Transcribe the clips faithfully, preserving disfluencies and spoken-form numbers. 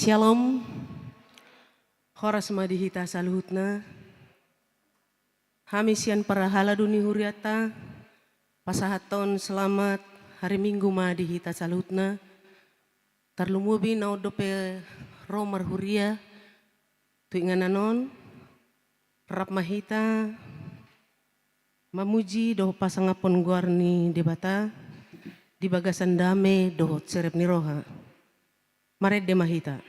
Syalom. Horas ma di hita saluhutna. Hami sian parhalado ni hurianta pasahathon selamat hari Minggu ma di hita saluhutna. Tarlumobi naung dope ro marhuria tu inganan on, rap ma hita mamuji dohot pasangaphon goar ni Debata di bagasan dame dohot serep ni roha. Marende ma hita.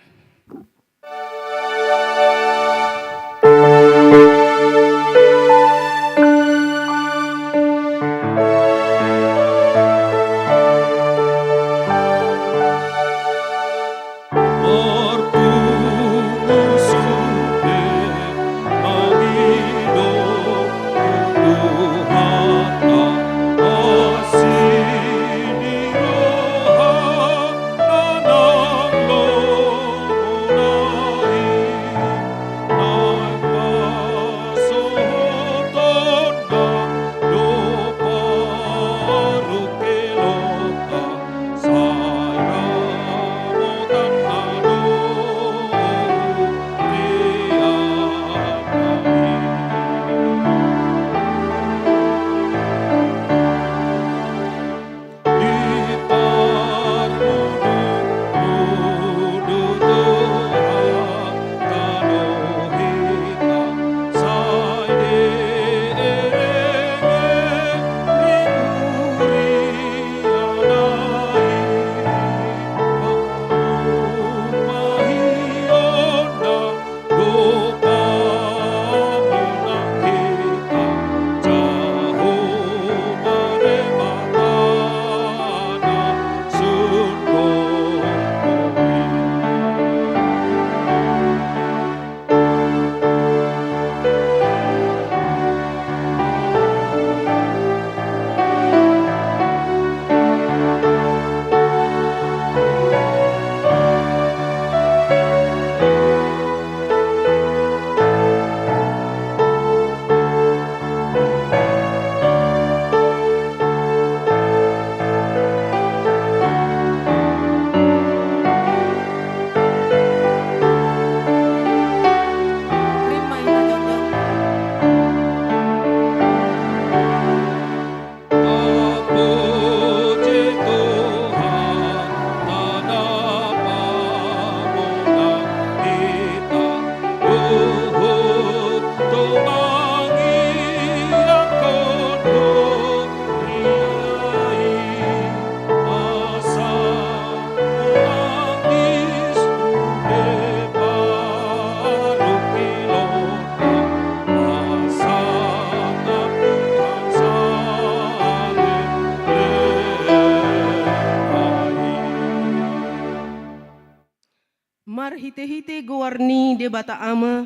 Marhitehite goar ni Debata Ama,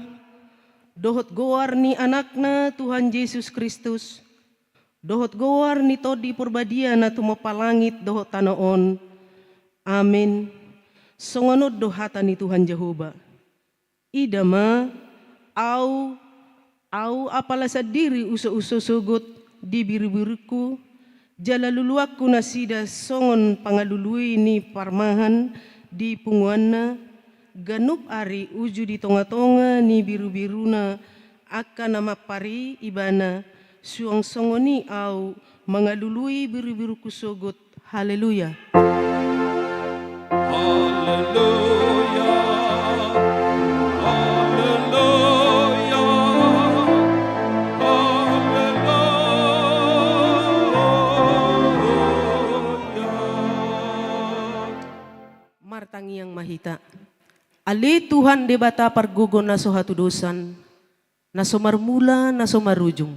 dohot goar ni Anakna Tuhan Jesus Kristus, dohot goar ni Tondi Porbadia na tumompa langit dohot tano on. Amen. Songon on do hata ni Tuhan Jahowa. Ida ma, au, au apala sandiri uso-uso sogot di birubirungku, jala luluanku nasida songon pangalului ni parmahan di punguanna, ganup ari uju di tonga-tonga ni birubiruna angka na mampari ibana, suang songon i au mangalului birubirungku sogot. Haleluya. Haleluya. Haleluya. Haleluya. Martangiang ma hita. Ale Tuhan Debata pargogo na so hatudosan, na so marmula, na so marujung.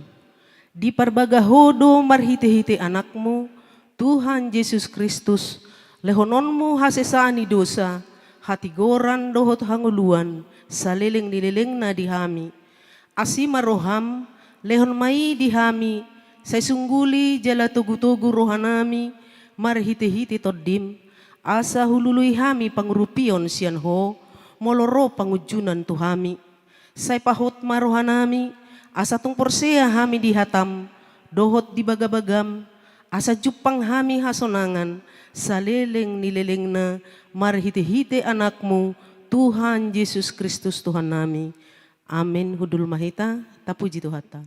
Diparbaga Ho do marhitehite Anakmu, Tuhan Jesus Kristus, lehononmu hasesaan ni dosa, hatigoran dohot hangoluan, saleleng ni lelengna di hami. Asi ma roham, lehon ma i di hami, sai sungguli jala togu-togu rohanami, marhitehite Tondim, asa hulului hami pangurupion sian Ho, molo ro pangunjunan tu hami. Sai pahot ma rohanami, asa tung porsea hami di hatam, dohot di bagabagam, asa jumpang hami hasonangan, saleleng ni lelengna, marhitehite Anakmu, Tuhan Jesus Kristus Tuhan nami. Amin. Hundul ma hita, tapuji Tuhanta.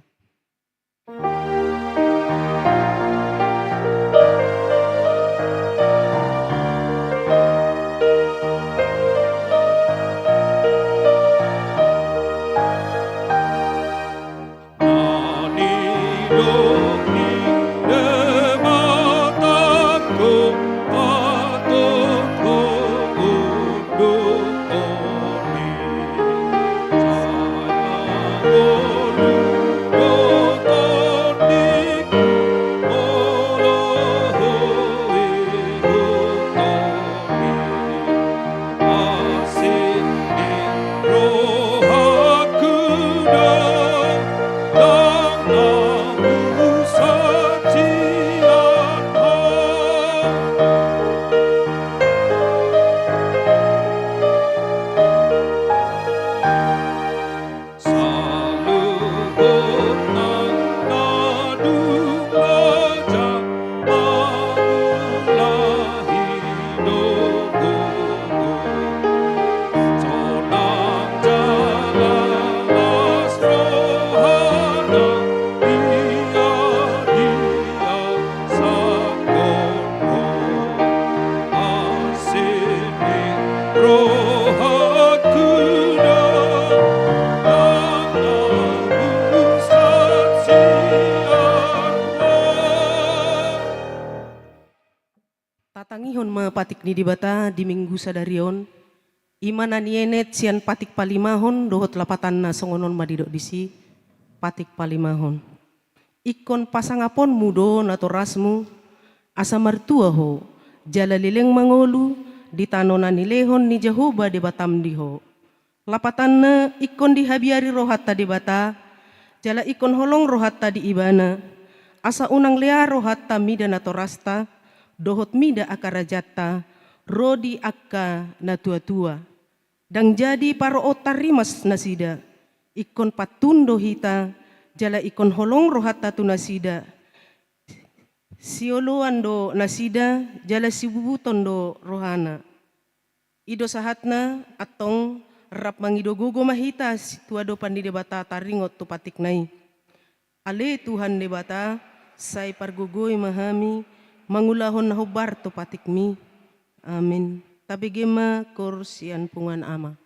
Tatangihon ma patik ni Debata di Minggu sadari on, i ma na nienet sian patik palimahon dohot lapatanna, songon on ma didok disi, patik palimahon. Ingkon pasangaponmu do natorasmu, asa martua ho, jala leleng mangolu di tano na nilehon ni Jahowa Debatam di ho. Lapatanna, ingkon dihabiari rohanta Debata, jala ingkon holong rohanta di Ibana, asa unang lea rohanta mida natorasta, dohot mida angka rajanta, ro di angka na tuatua. Ndang jadi paroonta rimas nasida, ingkon pantun do hita, jala ingkon holong rohanta tu nasida, sioloan do nasida, jala sibubuton do rohana. I do sahatna, antong rap mangido gogo ma hita si-, tu adopan ni Debata taringot tu patikna i. Ale Tuhan Debata, sai pargogoi ma hami mangulahon na hombar tu patikmi. Amin. Tabege ma koor sian punguan ama.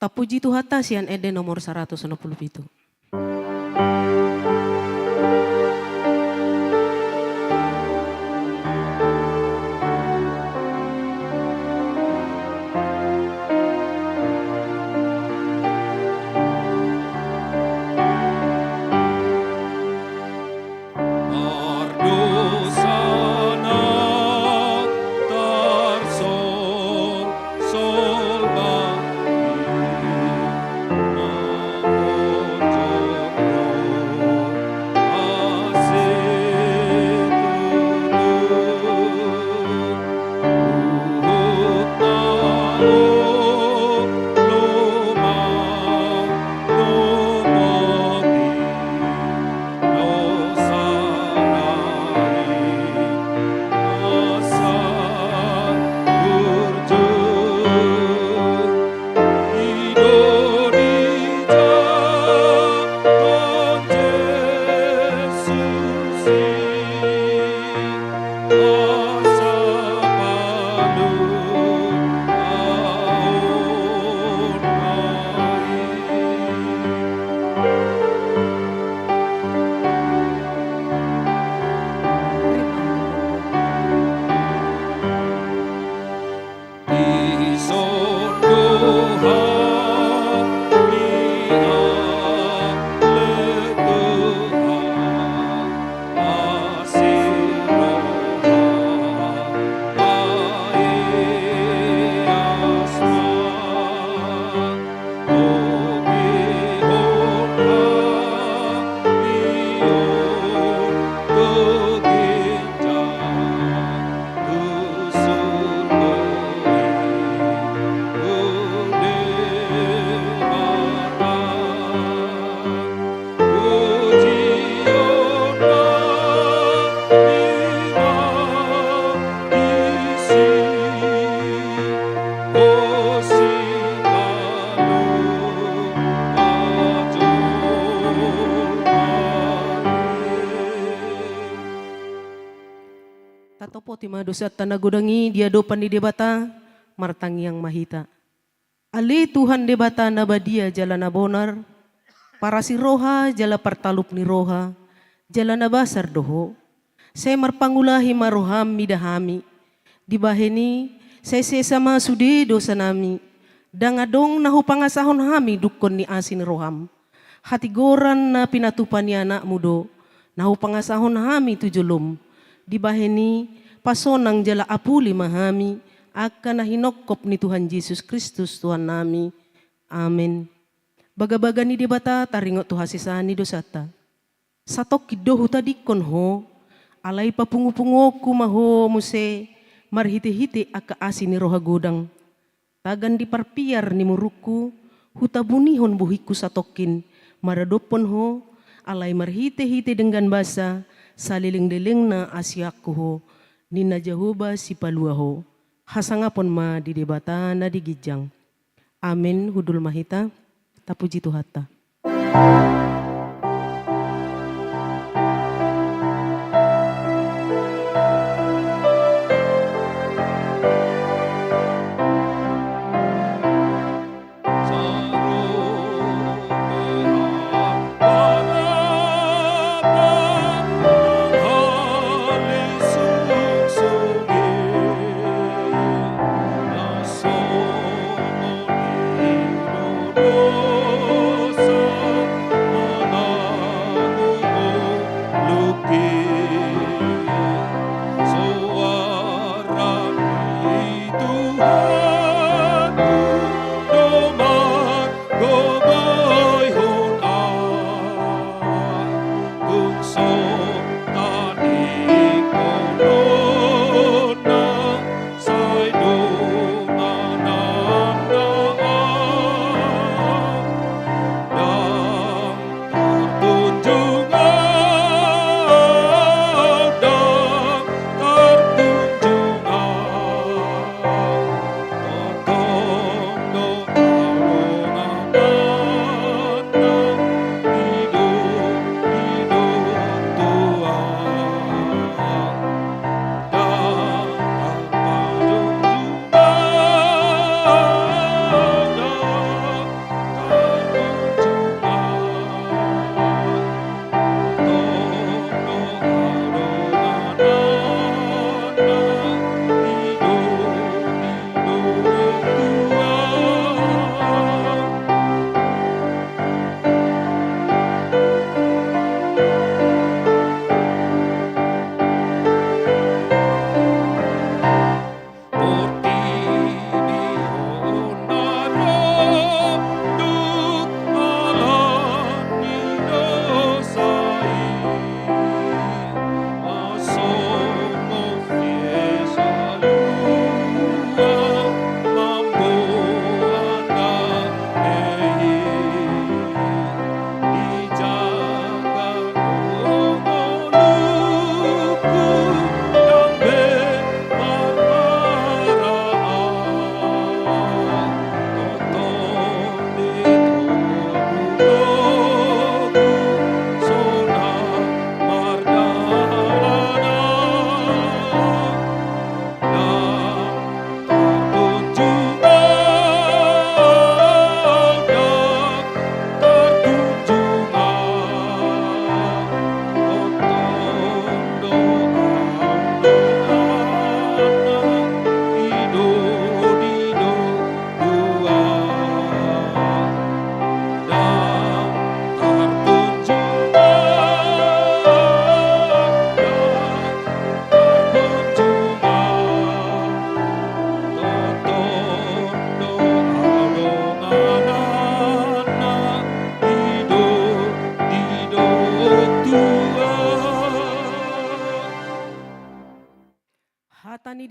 Tapuji Tuhanta sian ende nomor saratus onom pulu pitu. Tatopoti ma dosanta na godang i di adopan ni Debata, martangiang ma hita. Ale Tuhan Debata na badia jala na bonar, parasi roha jala partalup ni roha, jala na basar do Ho. Sai marpangulahi ma roham mida hami. Dibahen i, sai sesa ma sude dosanami. Ndang adong na hupangasahon hami dungkon ni asi ni roham. Hatigoran na pinatupa ni Anakmu do, na hupangasahon hami tu jolom. Dibahen i, pasonang jala apuli ma hami, angka na hinongkop ni Tuhan Jesus Kristus Tuhannami. Amen. Bagabaga ni Debata taringot tu hasesaan ni dosanta. Satongkin do hutadingkon Ho, alai papungupunguonku ma Ho muse, marhitehite angka asi ni roha godang. Tagan di parpiar ni murukku, hutabunihon bohingku satongkin, maradophon Ho, alai marhitehite denggan basa, saleleng-lelengna asianku Ho, ninna Jahowa Sipalua Ho. Hasangapon ma di Debata na di ginjang. Amen, hundul ma hita, tapuji Tuhanta.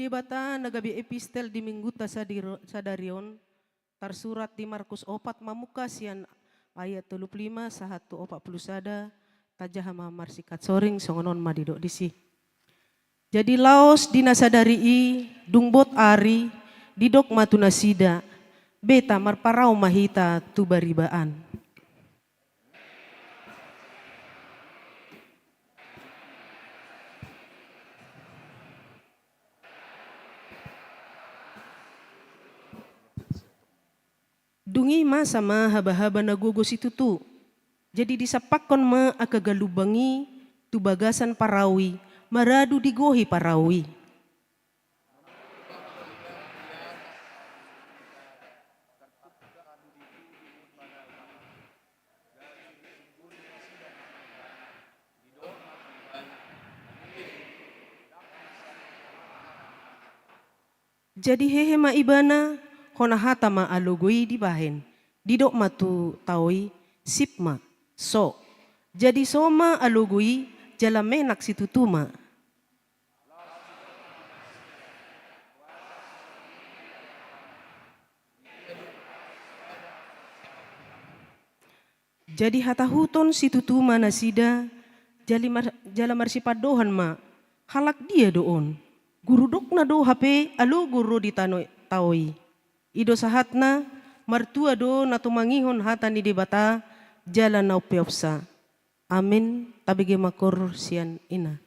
Debata na gabe epistel di Mingguta sadiro-, sadari on, tarsurat di Markus opat, mamungka sian ayat tolu pulu lima sahat tu opat pulu sada. Tajaha ma marsingkat soring, songon on ma didok disi. Jadi laos di na sadari i, dung bot ari, didok ma tu nasida: Beta, marparau ma hita tu bariba an. Dung i masa ma habahaba na gogo situtu. Jadi disampakkon ma angka galumbang i tu bagasan parau i, maradu di gohi parau i. Jadi hehe ma ibana, hona hata ma alogo i dibahen. Didok ma tu tao i: Sip ma, so. Jadi so ma alogo i, jala menak situtu ma. Jadi hatahuton situtu ma nasida, jali mar-, jala marsipandohan ma: Halak dia do on? Guru dokna do hape alogo ro di tano-, tao i. I do sahatna, martua do na tumangihon hata ni Debata, jala na umpeopsa. Amen. Tabege ma koor sian ina.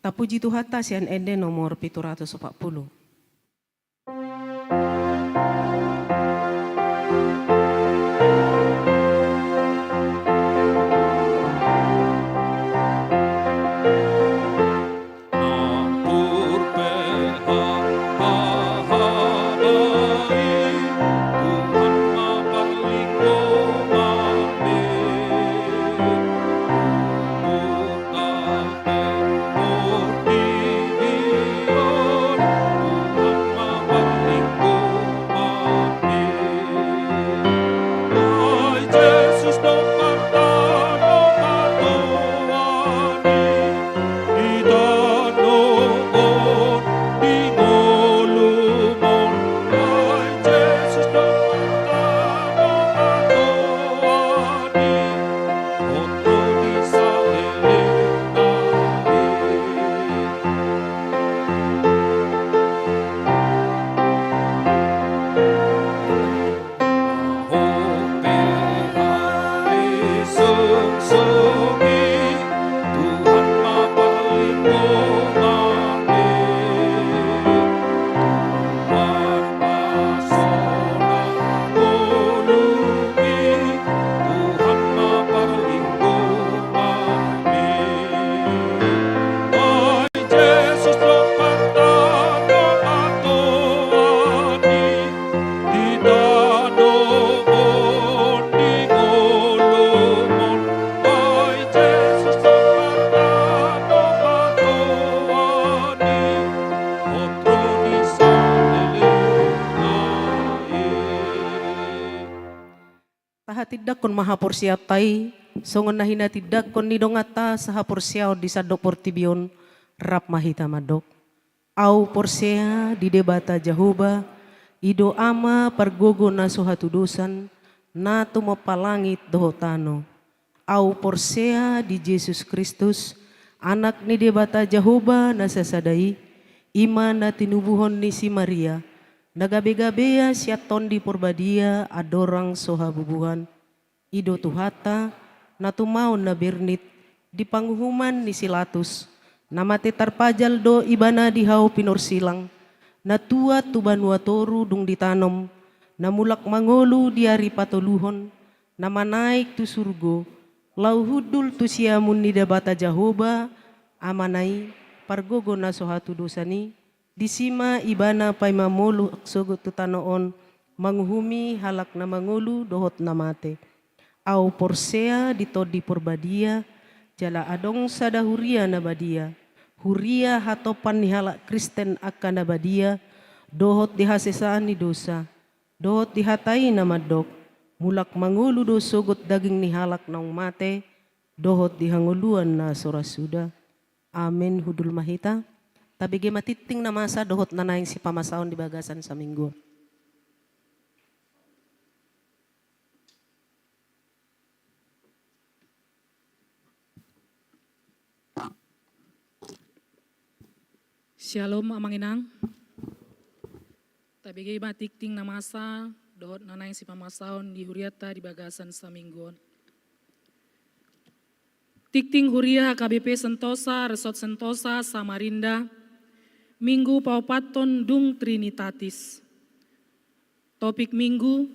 Puji Tuhanta sian Ende nomor pitu ratus opat puluh. Tahatindangkon ma haporseaonta i, songon na hinatindangkon ni donganta sahaporseaon di sandok portibi on, rap ma hita mandok. Au porsea di Debata Jahowa, i do Ama pargogo na so hatudosan, na tumompa langit dohot tano. Au porsea di Jesus Kristus, Anak ni Debata Jahowa na sasada i, i ma na tinubuhon ni si Maria, na gabe-gabea sian Tondi Porbadia andorang so habubuhan. I do Tuhanta, na tumaon na bernit, di panguhuman ni si Latus, na mate tarpajal do Ibana di hau pinorsilang, na tuat tu banua toru dung ditanom, na mulak mangolu di ari patoluhon, na manaek tu surgo, laho hundul tu siamun ni Debata Jahowa, Amana i, pargogo na so hatudosan i, disi ma Ibana paima molo sogot tu tano on, manguhumi halak na mangolu dohot na mate. Au porsea di Tondi Porbadia, jala adong sada huria na badia, huria hatopan ni halak Kristen angka na badia, dohot di hasesaan ni dosa, dohot di hata i na mandok, mulak mangolu do sogot daging ni halak naung mate, dohot di hangoluan na so ra suda. Amen. Hundul ma hita. Tabege ma tingting na masa dohot na naeng sipamasaon di bagasan saminggu on. Syalom, Amang Inang. Tabege ma tingting na masa dohot na naeng sipamasaon di hurianta di bagasan saminggu on. Tingting huria H K B P Sentosa, Resort Sentosa, Samarinda, Minggu paopathon dung Trinitatis. Topik Minggu,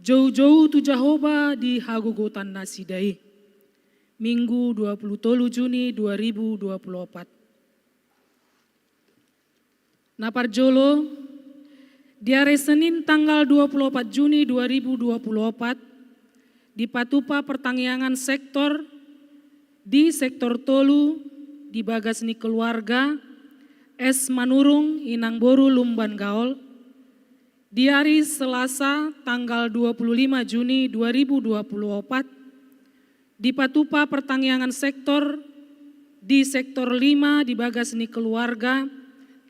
joujou tu Jahowa di hagogotan nasida i. Minggu dua puluh tolu Juni dua ribu dua puluh opat. Na parjolo, di ari Senin tanggal dua puluh opat Juni dua ribu dua puluh opat, dipatupa partangiangan sektor di sektor tolu di bagas ni keluarga S Manurung Inang Boru Lumban Gaol. Di ari Selasa tanggal dua puluh lima Juni dua ribu dua puluh opat, dipatupa partangiangan sektor di sektor lima di bagas ni keluarga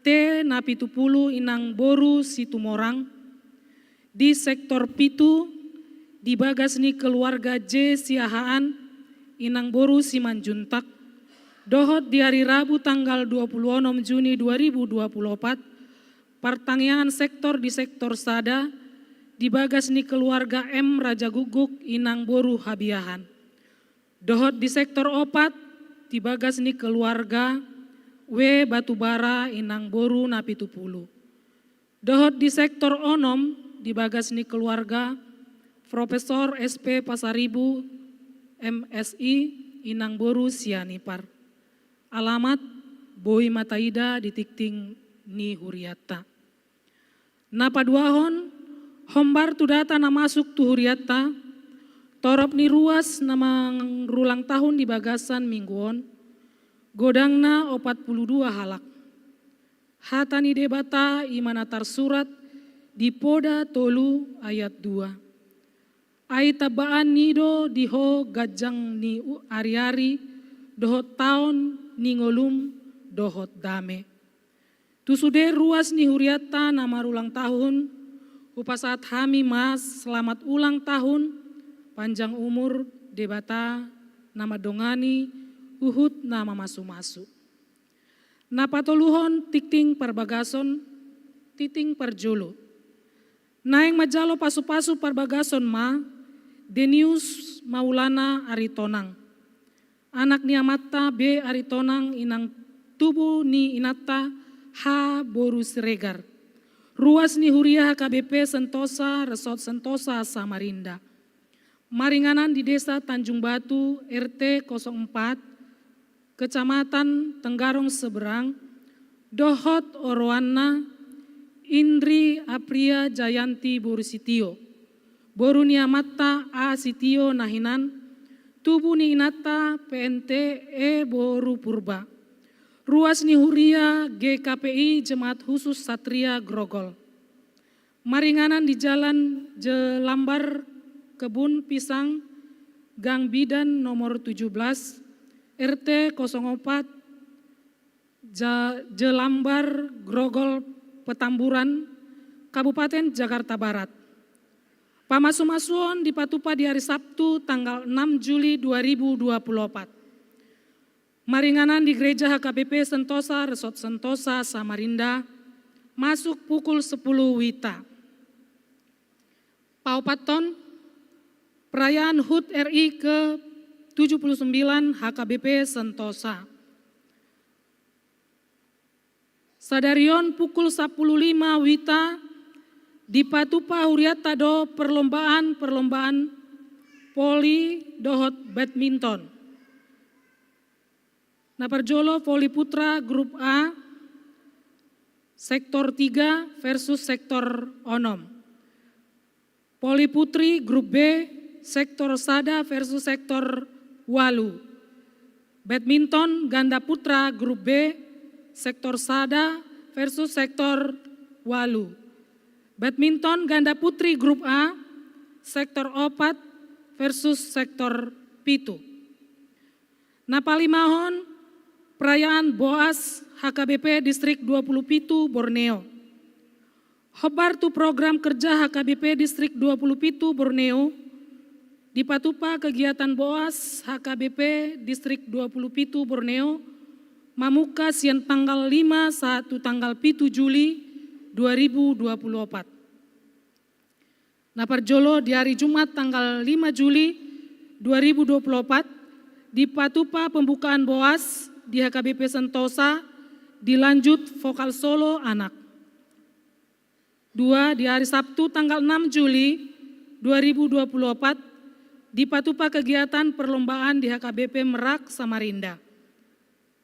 T Napitupulu Inang Boru Situmorang, di sektor pitu di bagas ni keluarga J Siahaan Inang Boru Simanjuntak, dohot di ari Rabu tanggal dua puluh onom Juni dua ribu dua puluh opat, partangiangan sektor di sektor sada di bagas ni keluarga M Rajagukguk Inang Boru Habiahan, dohot di sektor opat di bagas ni keluarga W Batubara inang boru Napitupulu. Dohot di sektor onom di bagas ni keluarga Profesor S P Pasaribu, M Si, inang boru Sianipar. Alamat boi ma taida di tingting ni hurianta. Na paduahon, hombar tu data na masuk tu hurianta, torop ni ruas na marulang tahun di bagasan minggu on, godangna opat pulu dua halak. Hata ni Debata i ma na tarsurat di Poda tolu ayat dua. Ai tambaan ni do di ho ganjang ni u-, ari-ari, dohot taon ni ngolum, dohot dame. Tu sude ruas ni hurianta na marulang tahun, hupasahat hami ma selamat ulang tahun, panjang umur, Debata na mandongani, huhut na mamasu-masu. Na patoluhon tingting parbagason, tingting parjolo. Naeng manjalo pasu-pasu parbagason ma, Denius Maulana Aritonang. Anak ni amanta B Aritonang inang tubu ni inanta H boru Siregar. Ruas ni huria H K B P Sentosa, Resort Sentosa Samarinda. Maringanan di Desa Tanjung Batu, R T kosong empat, Kecamatan Tenggarong Seberang, dohot oroanna Indri Apria Jayanti boru Sitio. Boru ni amanta A Sitio Nahinan, tubu ni inanta P N T E boru Purba. Ruas ni huria G K P I Jemaat Khusus Satria Grogol. Maringanan di Jalan Jelambar Kebun Pisang, Gang Bidan nomor tujuh belas, R T kosong empat, Ja-, Jelambar Grogol Petamburan, Kabupaten Jakarta Barat. Pamasu-masuon dipatupa di hari Sabtu tanggal enam Juli dua ribu dua puluh empat. Maringanan di Gereja H K B P Sentosa, Resort Sentosa, Samarinda, masuk pukul sepuluh wita. Paopathon, perayaan hut R I ke tujuh puluh sembilan H K B P Sentosa. Sadarion pukul sapuluh lima wita, dipatupa hurianta do perlombaan-perlombaan voli dohot badminton. Na parjolo voli putra grup A, sektor tiga versus sektor onom. Voli putri grup B, sektor sada versus sektor ualu. Badminton ganda putra grup B, sektor sada versus sektor ualu. Badminton ganda putri grup A, sektor opat versus sektor pitu. Na palimahon, perayaan Boas H K B P Distrik dua puluh pitu Borneo. Hombar tu program kerja H K B P Distrik dua puluh pitu Borneo, dipatupa kegiatan Boas H K B P Distrik dua puluh pitu Borneo, mamungka sian tanggal lima sahat tu tanggal pitu Juli dua ribu dua puluh opat. Na parjolo, di hari Jumat tanggal lima Juli dua ribu dua puluh opat, dipatupa pembukaan Boas di H K B P Sentosa, dilanjut vokal solo anak. Dua, di hari Sabtu tanggal enam Juli dua ribu dua puluh opat, dipatupa kegiatan perlombaan di H K B P Merak Samarinda.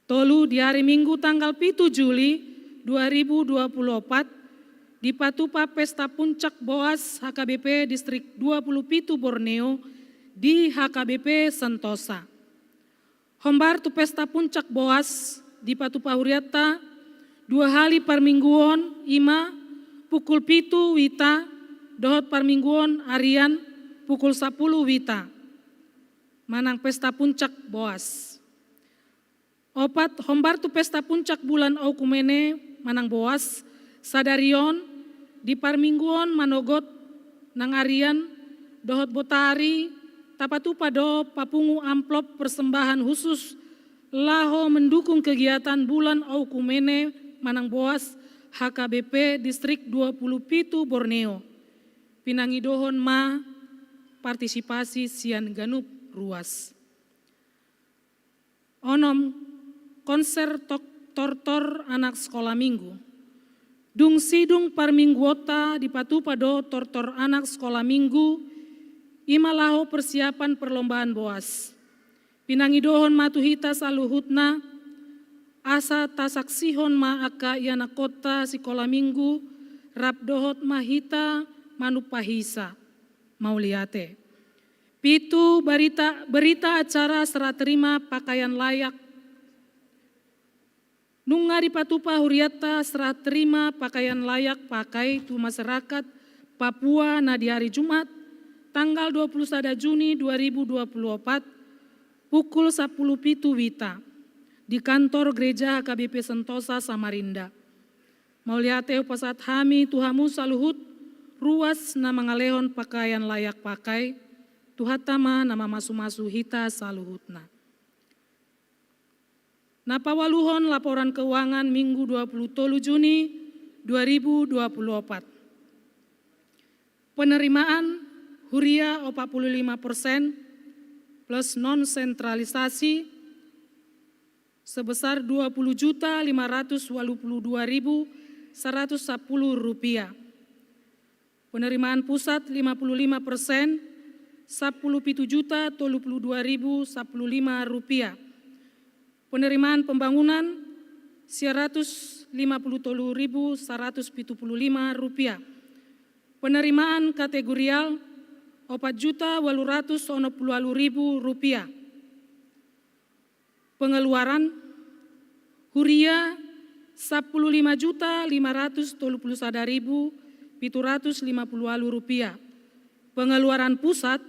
Tolu, di hari Minggu tanggal pitu Juli dua ribu dua puluh opat, dipatupa pesta puncak Boas H K B P Distrik dua puluh pitu Borneo di H K B P Sentosa. Hombar tu pesta puncak Boas dipatupa hurianta dua hali parmingguon, i ma pukul pitu wita dohot parmingguon arian pukul sapuluh wita. Manang pesta puncak Boas. Opat, hombar tu pesta puncak bulan Oekumene manang Boas sadarion di parmingguon manogot nang arian dohot botari, tapatupa do papungu amplop persembahan khusus laho mendukung kegiatan bulan Oekumene manang Boas H K B P Distrik dua puluh pitu Borneo. Pinangidohon ma partisipasi sian ganup ruas. Onom, konser tok-, Tortor anak sekolah minggu. Dung sidung parmingguonta dipatupa do tortor anak sekolah minggu, i ma laho persiapan perlombaan boas. Pinangidohon ma tu hita saluhutna, asa tasaksihon ma angka ianakhonta sikola minggu, rap dohot ma hita manumpak hisa. Mauliate. Pitu, berita, berita acara serah terima pakaian layak. Nunga dipatupa hurianta serah terima pakaian layak pakai tu masyarakat Papua na di hari Jumat, tanggal dua puluh sada Juni dua ribu dua puluh opat, pukul sampulu pitu wita, di kantor gereja H K B P Sentosa Samarinda. Mauliate hupasahat hami tu hamu saluhut, ruas na mangalehon pakaian layak pakai, Tuhanta ma na mamasumasu hita saluhutna. Na paualuhon laporan keuangan minggu dua puluh tolu Juni dua ribu dua puluh opat. Penerimaan huria opat puluh lima persen plus non sentralisasi sebesar dua puluh juta lima ratus walu puluh dua ribu saratus sapuluh rupiah. Penerimaan pusat lima puluh lima persen, sampulu pitu juta tolu puluh dua ribu sapuluh lima rupiah. Penerimaan pembangunan sia ratus lima puluh tolu ribu saratus pitu puluh lima rupiah. Penerimaan kategorial opat juta walu ratus onom puluh walu ribu rupiah. Pengeluaran huria sampulu lima juta lima ratus tolu puluh sada ribu pitu ratus lima puluh walu rupiah. Pengeluaran pusat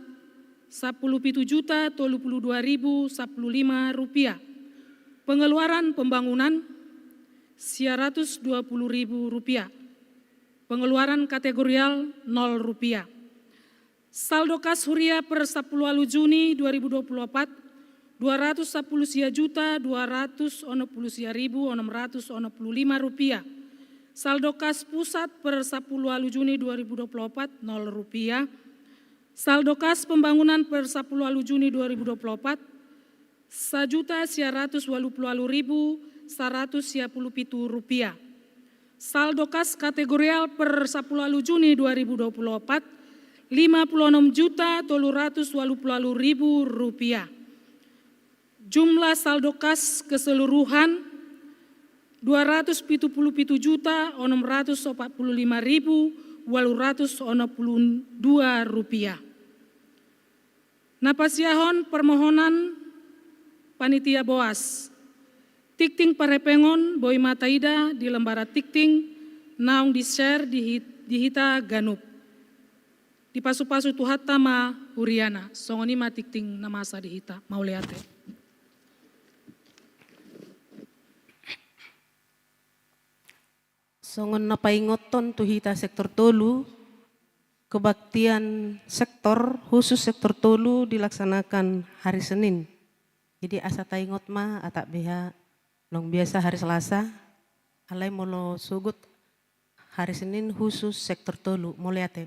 sampulu pitu juta tolu puluh dua ribu sapuluh lima rupiah. Pengeluaran pembangunan sia ratus dua puluh ribu rupiah. Pengeluaran kategorial nol rupiah. Saldo kas huria per sampulu walu Juni dua ribu dua puluh opat, dua ratus sampulu sia juta dua ratus onom puluh sia ribu onom ratus onom puluh lima rupiah. Saldo kas pusat per sampulu walu Juni dua ribu dua puluh opat, nol rupiah. Saldo kas pembangunan per sampulu walu Juni dua ribu dua puluh opat, sajuta sia ratus walu puluh walu ribu saratus sia puluh pitu rupiah. Saldo kas kategorial per sampulu walu Juni dua ribu dua puluh opat, lima puluh onom juta tolu ratus walu puluh walu ribu rupiah. Jumlah saldo kas keseluruhan dua ratus pitu puluh pitu juta onom ratus opat puluh lima ribu walu ratus onom puluh dua rupiah. Na pasiahon permohonan panitia boas. Tingting parhepengon boi ma taida di lembaran tingting naung di-share di hit-, di hita ganup. Dipasupasu Tuhanta ma huriana, songon i ma tingting na masa di hita. Mauliate. Songon na paingothon tu hita sektor tolu, kebaktian sektor, khusus sektor tolu dilaksanakan hari Senin. Jadi asa taingot ma, atap beha naung biasa hari Selasa, alai molo sogot hari Senin khusus sektor tolu. Mauliate.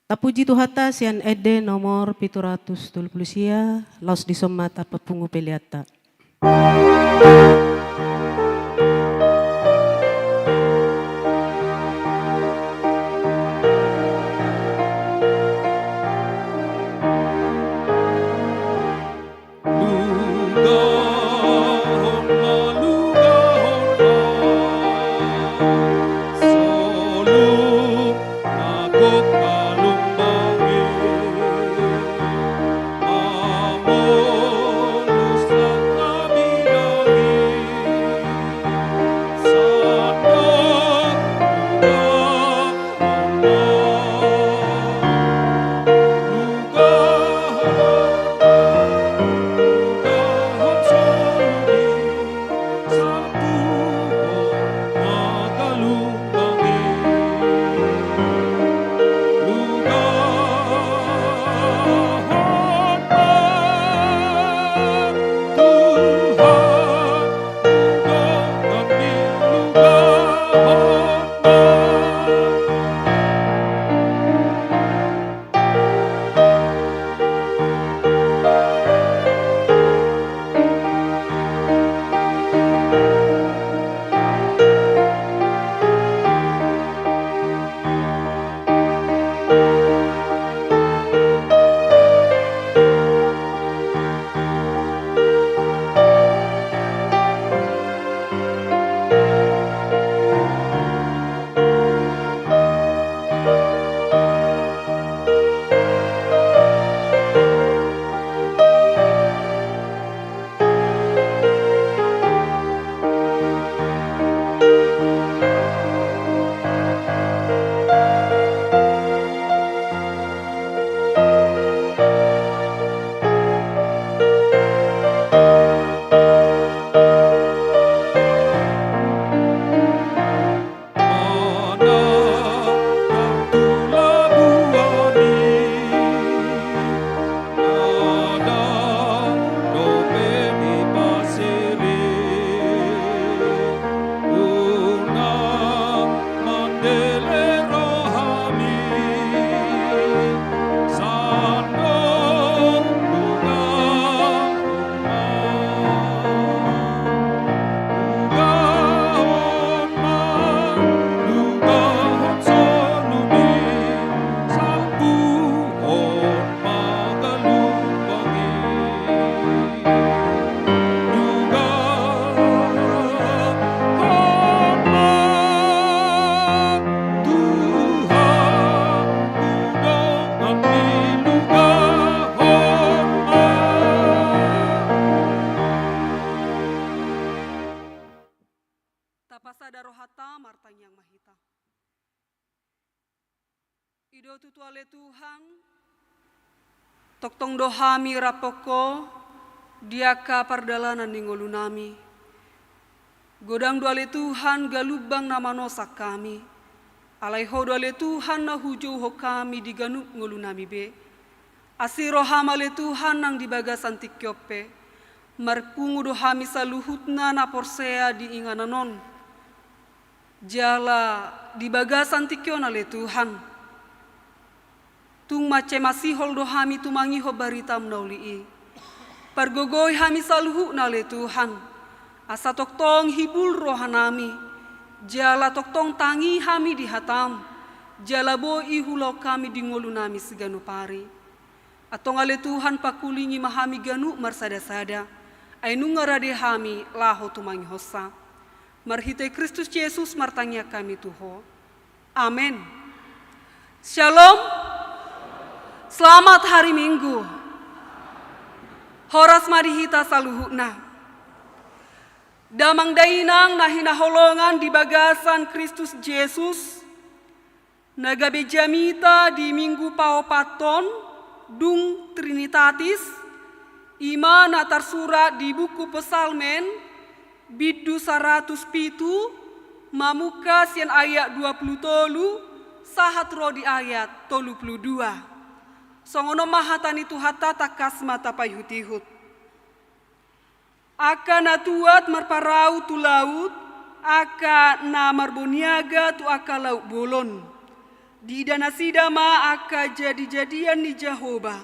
Tapuji Tuhanta sian ende nomor pitu ratus tolu pulu sia, laos dison ma tapapungu peleanta. Tutu ale Tuhan, tongtong do hami rap Ho di angka pardalanan ni ngolunami. Godang do ale Tuhan galumbang na manosak hami. Alai Ho do ale Tuhan na hujouhon hami di ganup ngolunami be. Asi rohaM ale Tuhan nang di bagasan tingki on pe. Marpungu do hami saluhutna na porsea di inganan on. Jala di bagasan tingki on ale Tuhan, tung mansai masihol do hami tumangihon baritaM na uli i. Pargogoi hami saluhutna ale Tuhan, asa tongtong hibul rohanami, jala tongtong tangi hami di hataM, jala boi ihulahon hami di ngolunami siganup ari. Antong ale Tuhan, pangkulingi ma hami ganup marsadasada, ai nunga rade hami laho tumangihonsa. Marhite Kristus Jesus martangiang hami tu Ho. Amen. Shalom. Selamat hari Minggu. Horas ma di hita saluhutna. Damang dainang na hinaholongan di bagasan Kristus Jesus, na gabe jamita di Minggu paopathon dung Trinitatis, i ma na tarsurat di buku Psalmen, bindu saratus pitu, mamungka sian ayat dua pulu tolu, sahat ro di ayat tolu pulu dua. Songon on ma hata ni Tuhanta, tangkas ma tapaihutihut. Angka na tuat marparau tu laut, angka na marboniaga tu angka laut bolon. Diida nasida ma angka jadijadian ni Jahowa,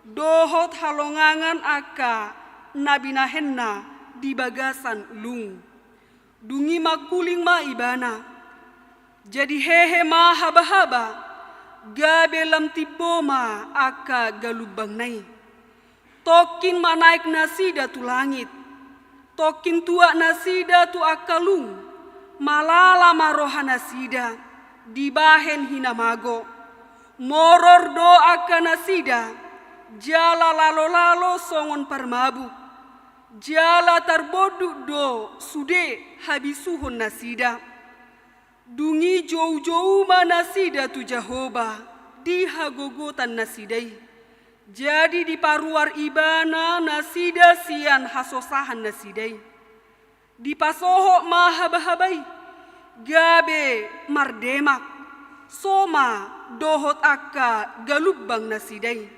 dohot halongangan angka na binahenna di bagasan lung. Dung i mangkuling ma Ibana. Jadi hehe ma habahaba, gabe lam timbo ma angka galumbangna i. Tongkin manaek nasida tu langit. Tongkin tuat nasida tu angka lung. Malala ma roha nasida, dibahen hinamago. Moror do angka nasida, jala lalolalo songon parmabuk. Jala tarbondut do sude habisuhon nasida. Dung i joujou ma nasida tu Jahowa di hagogotan nasida i. Jadi diparuar Ibana nasida sian hasosahan nasida i. Dipasohot ma habahaba i, gabe mardemak, so ma dohot angka galumbang nasida i.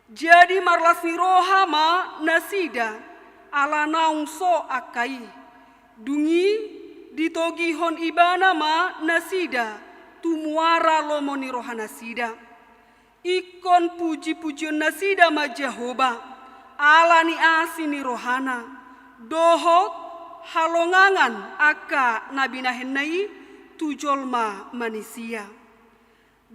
Jadi marlas ni roha ma nasida, ala naung so angka i. Dung i ditogihon Ibana ma nasida tu muara lomo ni roha nasida. Ingkon pujipujion nasida ma Jahowa, ala ni asi ni rohana, dohot halongangan angka na binahenna i tu jolma manisia.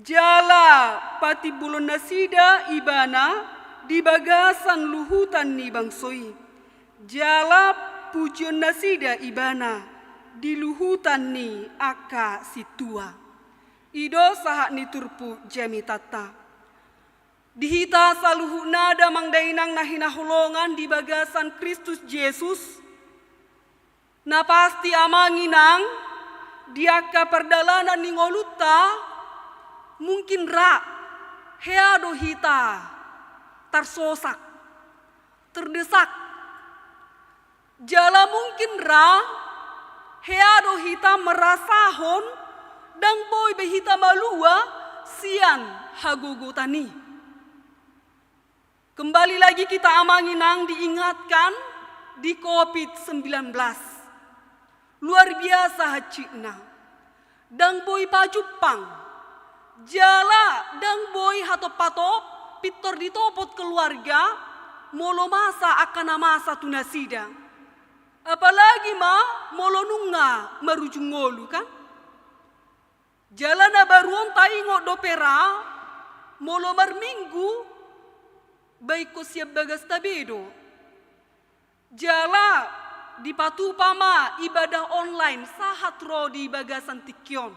Jala patimbulon nasida Ibana di bagasan luhutan ni bangso i. Jala pujion nasida Ibana di luhutan ni angka sintua. I do sahat ni turpuk jamitanta. Di hita saluhutna damang dainang na hinaholongan di bagasan Kristus Jesus, na pasti amang inang, di angka pardalanan ni ngolunta, mungkin ra hea do hita tarsosak, terdesak. Jala mungkin ra hea do hita merasahon, ndang boi be hita malua sian hagogotan i. Kembali lagi kita amang inang diingatkan di covid sembilan belas. Luar biasa hansikna. Ndang boi pajumpang. Jala ndang boi hatophatop, pintor ditopot keluarga, molo masa angka na masa tu nasida. Apalagi ma molo nunga marujung ngolu, kan? Jala na baru on taingot dope ra, molo marminggu, baen sian bagasta be do. Jala dipatupa ma ibadah online sahat ro di bagasan tingki on.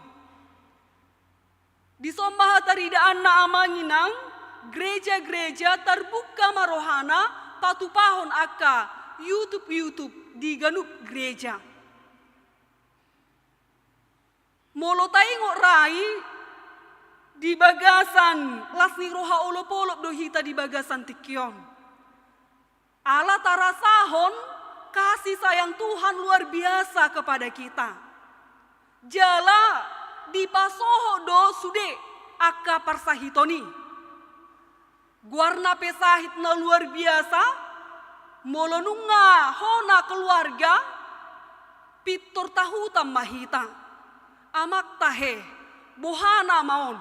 Dison ma hataridaanna amang inang, gereja-gereja tarbuka ma rohana patupahon angka YouTube-YouTube di ganup gereja. Molo taingot ra i, Di bagasan las ni roha olopolop do hita di bagasan tingki on. Ala tarasahon kasih sayang Tuhan luar biasa kepada kita. Jala dipasohot do sude angka parsahiton i. Goarna pe sahit na luar biasa, molo nunga hona keluarga, pintor tahutan ma hita. Amang tahe, boha nama on,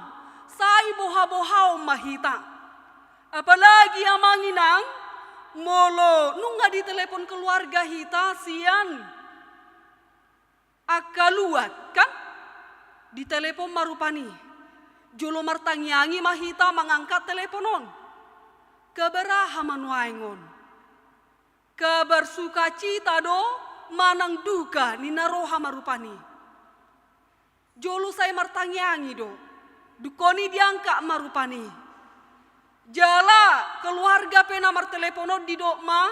sai boha-bohaon ma hita. Apalagi amang inang, molo nunga ditelepon keluarga hita sian angka luat, kan? Ditelepon ma rupani. Jolo martangiangi ma hita mangangkat telepon on. Kabar aha ma nuaeng on? Kabar sukacita do manang duka, ninna roha ma rupani. Jolo sai martangiangi do. Dungkon i diangkat ma rupani. Jala keluarga pe na martelepon on didok ma,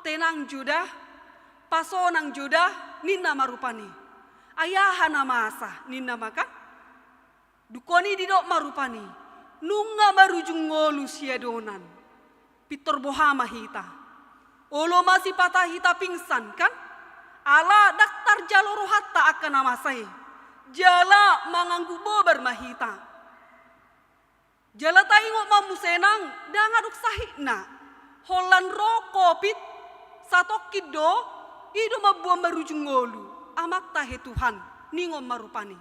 tenang jo da, pasonang jo da, ninna ma rupani. Ai aha na masa, ninna ma kan? Dungkon i didok ma rupani, nunga marujung ngolu siadonan. Pintor boha ma hita. Olo ma sipata hita pingsan kan? Ala ndang tarjalo rohanta angka na masa i. Jala mangangguk bobar ma hita. Jala taingot ma muse nang, ndang adong sahitna. Holan ro covid satongkin do, i do mamboan marujung ngolu. Amang tahe Tuhan, ningon ma rupani.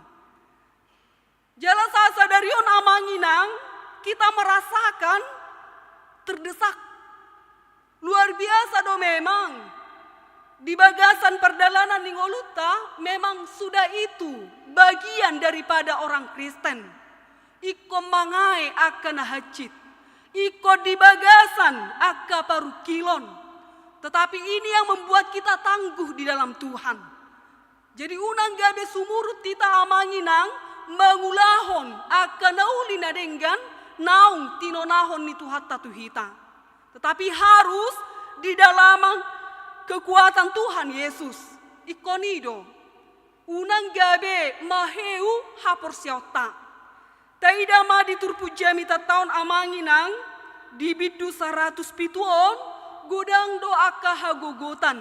Jala sasadari on amang inang, kita merasakan terdesak. Luar biasa do memang. Di bagasan pardalanan ni ngolunta, memang sudah itu bagian daripada orang Kristen. Ingkon mangae angka na hansit. Ingkon di bagasan angka parungkilon. Tetapi ini yang membuat kita tangguh di dalam Tuhan. Jadi unang gabe sumurut hita amang inang mangulahon angka na uli na denggan naung tinonahon ni Tuhanta tu hita. Tetapi harus di dalam kekuatan Tuhan Yesus. Ingkon i do. Unang gabe maheu haporseaonta. Taida ma di turpuk jamitanta on amang inang, di bindu saratus pitu on, godang do angka hagogotan.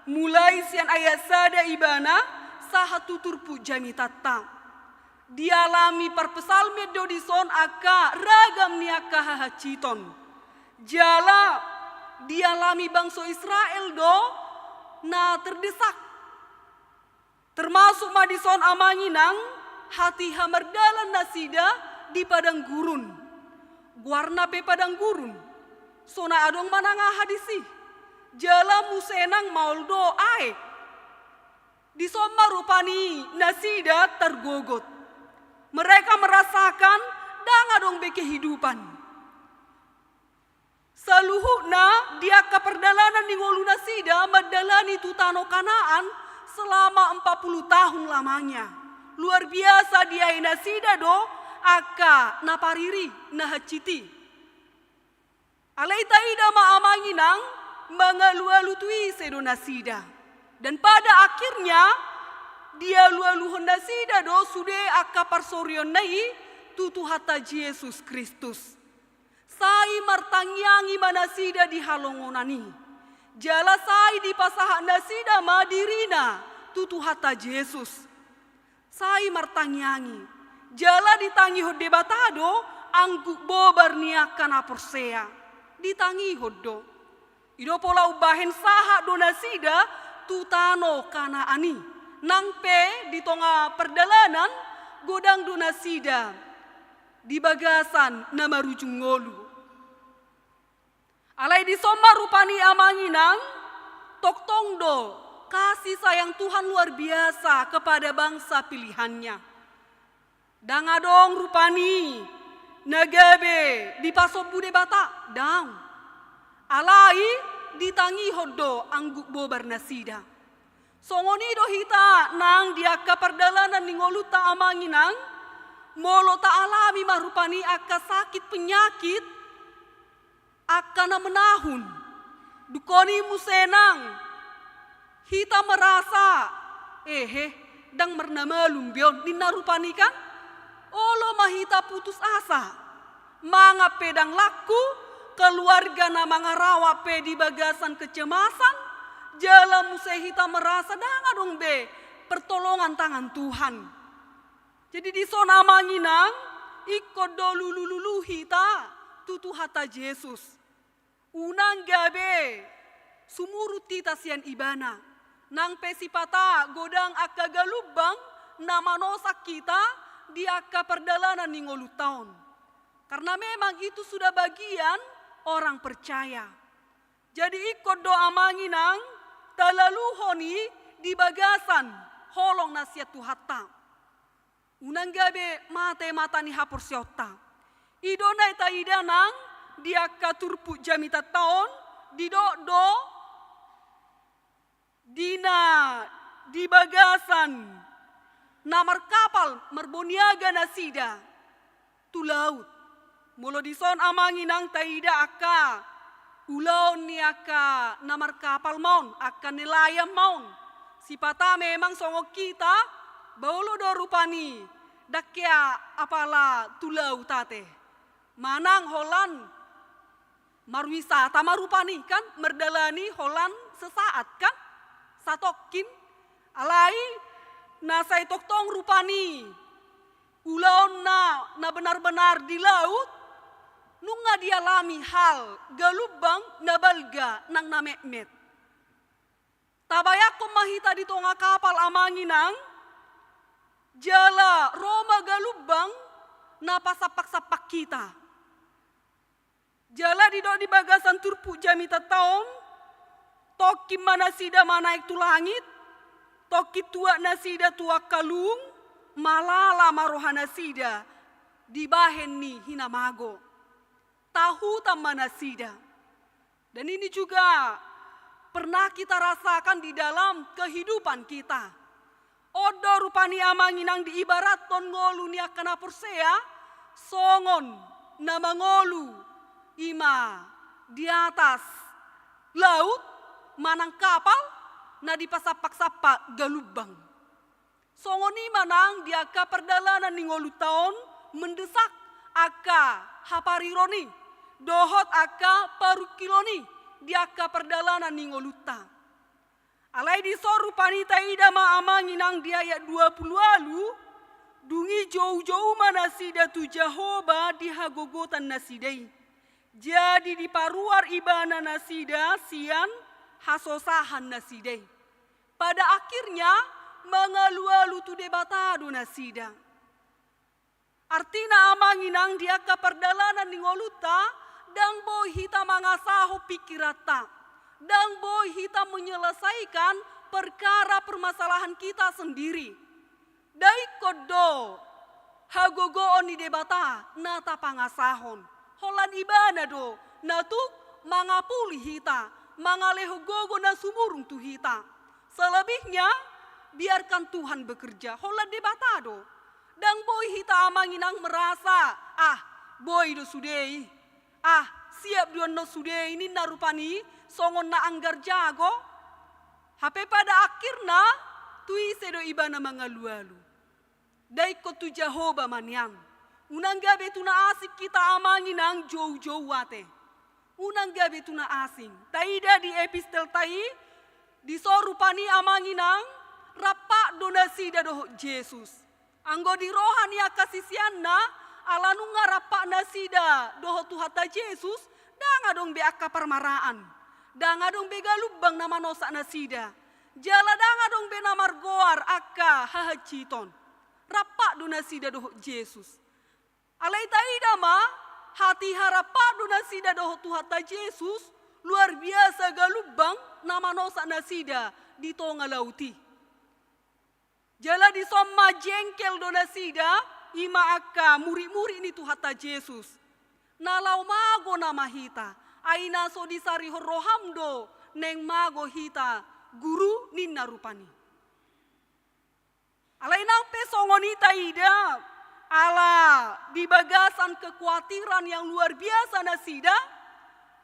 Mulai sian ayat sada ibana, sahat tu turpuk jamitanta. Dialami parpsalmen do dison angka ragam ni angka hahansiton. Jala dialami bangso Israel do na terdesak. Termasuk ma dison amang inang, hatiha mardalan nasida di padang gurun. Goarna pe padang gurun. So na adong manang aha disi. Jala muse nang maol do aek. Dison ma rupani nasida targogot. Mereka merasakan ndang adong be kehidupan. Saluhutna di angka pardalanan ni ngolunasida mandalani tu tano Kanaan selama empat puluh tahun lamanya. Luar biasa diae nasida do angka na pariri, na hansit i. Alai taida ma amang inang mangalualu tu ise do nasida. Dan pada akhirnya dialualuhon nasida do sude angka parsorionna i tu Tuhanta Jesus Kristus. Sai martangiangi ma nasida di halongonan i. Jala sai dipasahat nasida ma dirina tu Tuhanta Jesus. Sai martangiangi. Jala ditangihon Debata do angguk bobar ni angka na porsea. Ditangihon do. I do pola umbahen sahat do nasida tu tano Kanaan i. Nang pe di tonga pardalanan godang do nasida di bagasan na marujung ngolu. Alai dison ma rupani amang inang, tongtong do kasih sayang Tuhan luar biasa kepada bangsa pilihan-Nya. Ndang adong rupani na gabe dipasombu Debata, ndang. Alai ditangihon do angguk bobar nasida. Songon i do hita nang di angka pardalanan ni ngolunta amang inang, molo taalami ma rupani angka sakit penyakit, angka na menahun. Dungkon i muse nang hita merasa, ehe, ndang marnamalum be on, ninna rupani kan? Olo ma hita putus asa, mangan pe ndang laku, keluarga na mangarawak pe di bagasan kecemasan, jala muse hita merasa ndang adong be pertolongan tangan Tuhan. Jadi dison amang inang, ingkon do lulu-lulu hita tu Tuhanta Jesus. Unang gabe sumurut hita sian Ibana. Nang pe sipata godang angka galumbang na manosak hita di angka pardalanan ni ngolunta on. Karena memang itu sudah bagian orang percaya. Jadi ingkon do amang inang talaluhon i di bagasan holong na sian Tuhanta. Unang gabe mate mata ni haporseaonta. I do na taida nang di angka turpuk jamitanta on, didok do di na di bagasan na markapal marboniaga nasida tu laut. Molo dison amang inang taida angka ulaon ni angka na markapal ma on, angka nelayan ma on. Sipata memang songon hita, ba olo do rupani ndang hea apala tu laut ate. Manang holan marwisata ma rupani kan, mardalani holan sesaat kan, satongkin. Alai na sai tongtong rupani ulaonna na benar-benar di laut, nunga dialami hal galumbang na balga nang na metmet. Tabayangkon ma hita di tonga kapal amang inang, jala ro ma galumbang na pasampak-sampak hita. Jala didok di bagasan turpuk jamitanta on, tongkin ma nasida manaek tu langit, tongkin tuat nasida tu angka lung, malala ma roha nasida dibahen ni hinamago. Tahutan ma nasida. Dan ini juga pernah kita rasakan di dalam kehidupan kita. On do rupani amang inang diibarathon ngolu ni angka na porsea, songon na mangolu i ma di atas laut, manang kapal na dipasampak-sampak galumbang. Songon i ma nang di angka pardalanan ni ngolunta on mendesak angka hapariron i, dohot angka parungkilon i di angka pardalanan ni ngolunta. Alai dison rupani taida ma amang inang di ayat dua pulu ualu, dung i jou-jou ma nasida tu Jahowa di hagogotan nasida i. Jadi diparuar Ibana nasida sian hasosahan nasida i. Pada akhirnya mangalu-alu tu Debata do nasida. Artina amang inang di angka pardalanan ni ngolunta, ndang boi hita mangasahon pikiranta, ndang boi hita menyelesaikan perkara permasalahan kita sendiri. Ndang ingkon do hagogoon ni Debata na tapangasahon. Holan Ibana do na tuk mangapuli hita, mangalehon gogo na sumurung tu hita. Selebihnya biarkan Tuhan bekerja. Holan Debata do. Ndang boi hita amang inang merasa, ah, boi do sude i. Ah, siap do annon sude i ninna rupani, songon na anggar jago. Hape pada akhirna tu ise do Ibana mangalu-alu? Ndang ingkon tu Jahowa ma nian. Unang gabe tu na asing hita amang inang jou-jou ate. Unang gabe tu na asing. Taida di epistelta i, dison rupani amang inang, rampak do nasida dohot Jesus. Anggo di roha ni angka siseanna, ala nunga rampak nasida dohot Tuhanta Jesus, ndang adong be angka parmaraan. Ndang adong be galumbang na manosak nasida. Jala ndang adong be na margoar angka hahansiton. Rampak do nasida dohot Jesus. Alai taida ma, hatiha rampak do nasida dohot Tuhanta Jesus, luar biasa galumbang na manosak nasida di tonga laut i. Jala dison ma jengkel do nasida, i ma angka murid-murid ni Tuhanta Jesus. Na laho mago nama hita, ai na so disarihon roham do naeng mago hita, Guru, ninna rupani. Alai nang pe songon i taida, ala di bagasan kekuatiran yang luar biasa nasida,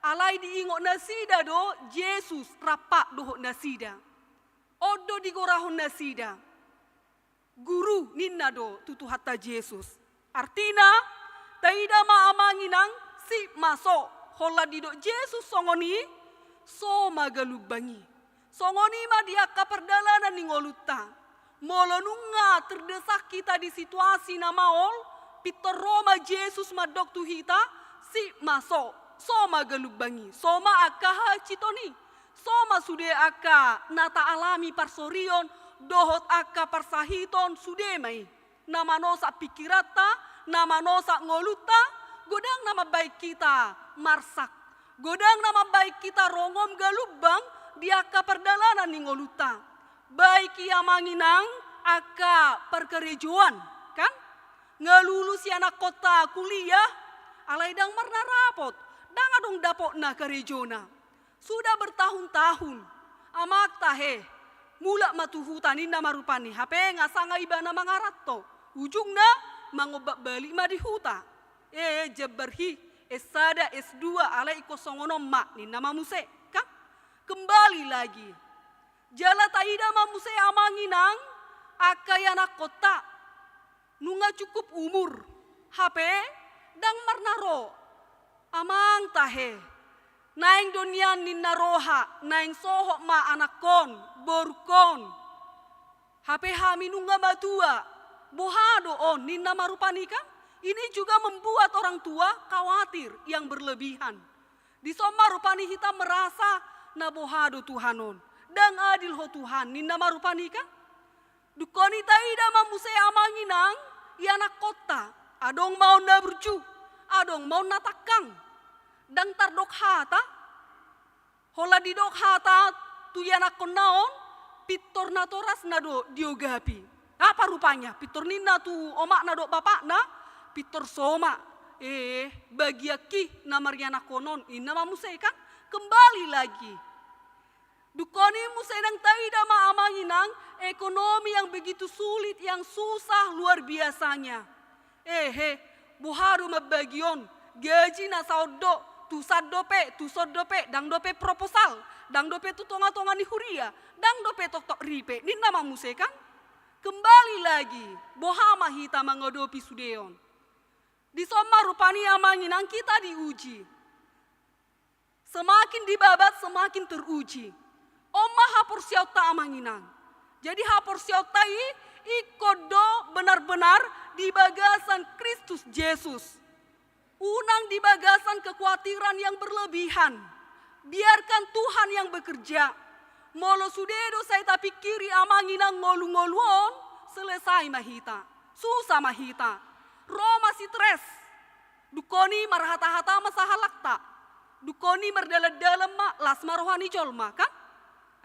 alai diingot nasida do Jesus rampak dohot nasida. On do digorahon nasida. Guru, ninna do tu Tuhanta Jesus. Artina, taida ma amang inang, sip ma so, holan didok Jesus songon i, so ma galumbang i. Songon i ma di angka pardalanan ni ngolunta. Molo nunga terdesak hita di situasi na maol, pintor ro ma Jesus mandok tu hita, sip ma so, so ma galumbang i, so ma angka hahansiton i, so ma sude angka na taalami parsorion, dohot angka parsahiton sude ma i. Na manosak pingkiranta, na manosak ngolunta, godang na mambahen hita marsak, godang na mambahen hita rongom galumbang di angka pardalanan ni ngolunta. Baik i amang inang angka parkarejoan, kan? Nga lulus ianakkonta kuliah, alai ndang marnarapot, ndang adong dapotna karejona. Sudah bertahun-tahun, amang tahe, mulak ma tu huta ninna ma rupani, hape nga sanga ibana mangaranto. Ujungna mangombat balik ma di huta. E, jambar hi, S sada, S dua, alai ingkon songon on ma, ninna ma muse, kan? Kembali lagi. Jala taida ma muse amang inang, angka ianakkonta. Nunga cukup umur, hape ndang marnaro. Amang tahe, naeng do nian ninna roha, naeng sohot ma anakkon, borungkon. Hape hami nunga matua, boha do on, ninna ma rupani kan? Ini juga membuat orang tua khawatir yang berlebihan. Dison ma rupani hita merasa na boha do Tuhan on. Ndang adil ho Tuhan, ninna ma rupani kan? Dungkon i taida ma muse amang inang, ianakkonta, adong ma on na burju, adong ma on na tangkang. Ndang tardok hata, holan didok hata tu ianakkonna on, pintor natorasna do diogapi. Apa rupanya, pintor ninna tu omakna dohot bapakna, pintor so ma, e, bagianki na marianakkon on, ninna ma muse kan, kembali lagi. Dungkon i muse nang taida ma amang inang, ekonomi yang begitu sulit, yang susah luar biasanya. Ehe, boha do mambagi on, gaji na saon do, tusan dope, tuson dope, ndang dope proposal, ndang dope tu tonga-tonga ni huria, ndang dope toktok ripe, ninna ma muse kan? Kembali lagi, boha ma hita mangadopi sude on. Dison ma rupani amang inang hita diuji. Semakin dibabat, semakin teruji. On ma haporseaonta amang inang. Jadi haporseaonta i ingkon do benar-benar di bagasan Kristus Jesus. Unang di bagasan kekuatiran yang berlebihan. Biarkan Tuhan yang bekerja. Molo sude do sai tapingkiri amang inang ngolu-ngolu on, selesai ma hita. Susah ma hita. Ro ma stres. Dungkon i marhata-hata ma sahalakta. Dungkon i mardalan-dalan ma, las ma roha ni jolma, kan?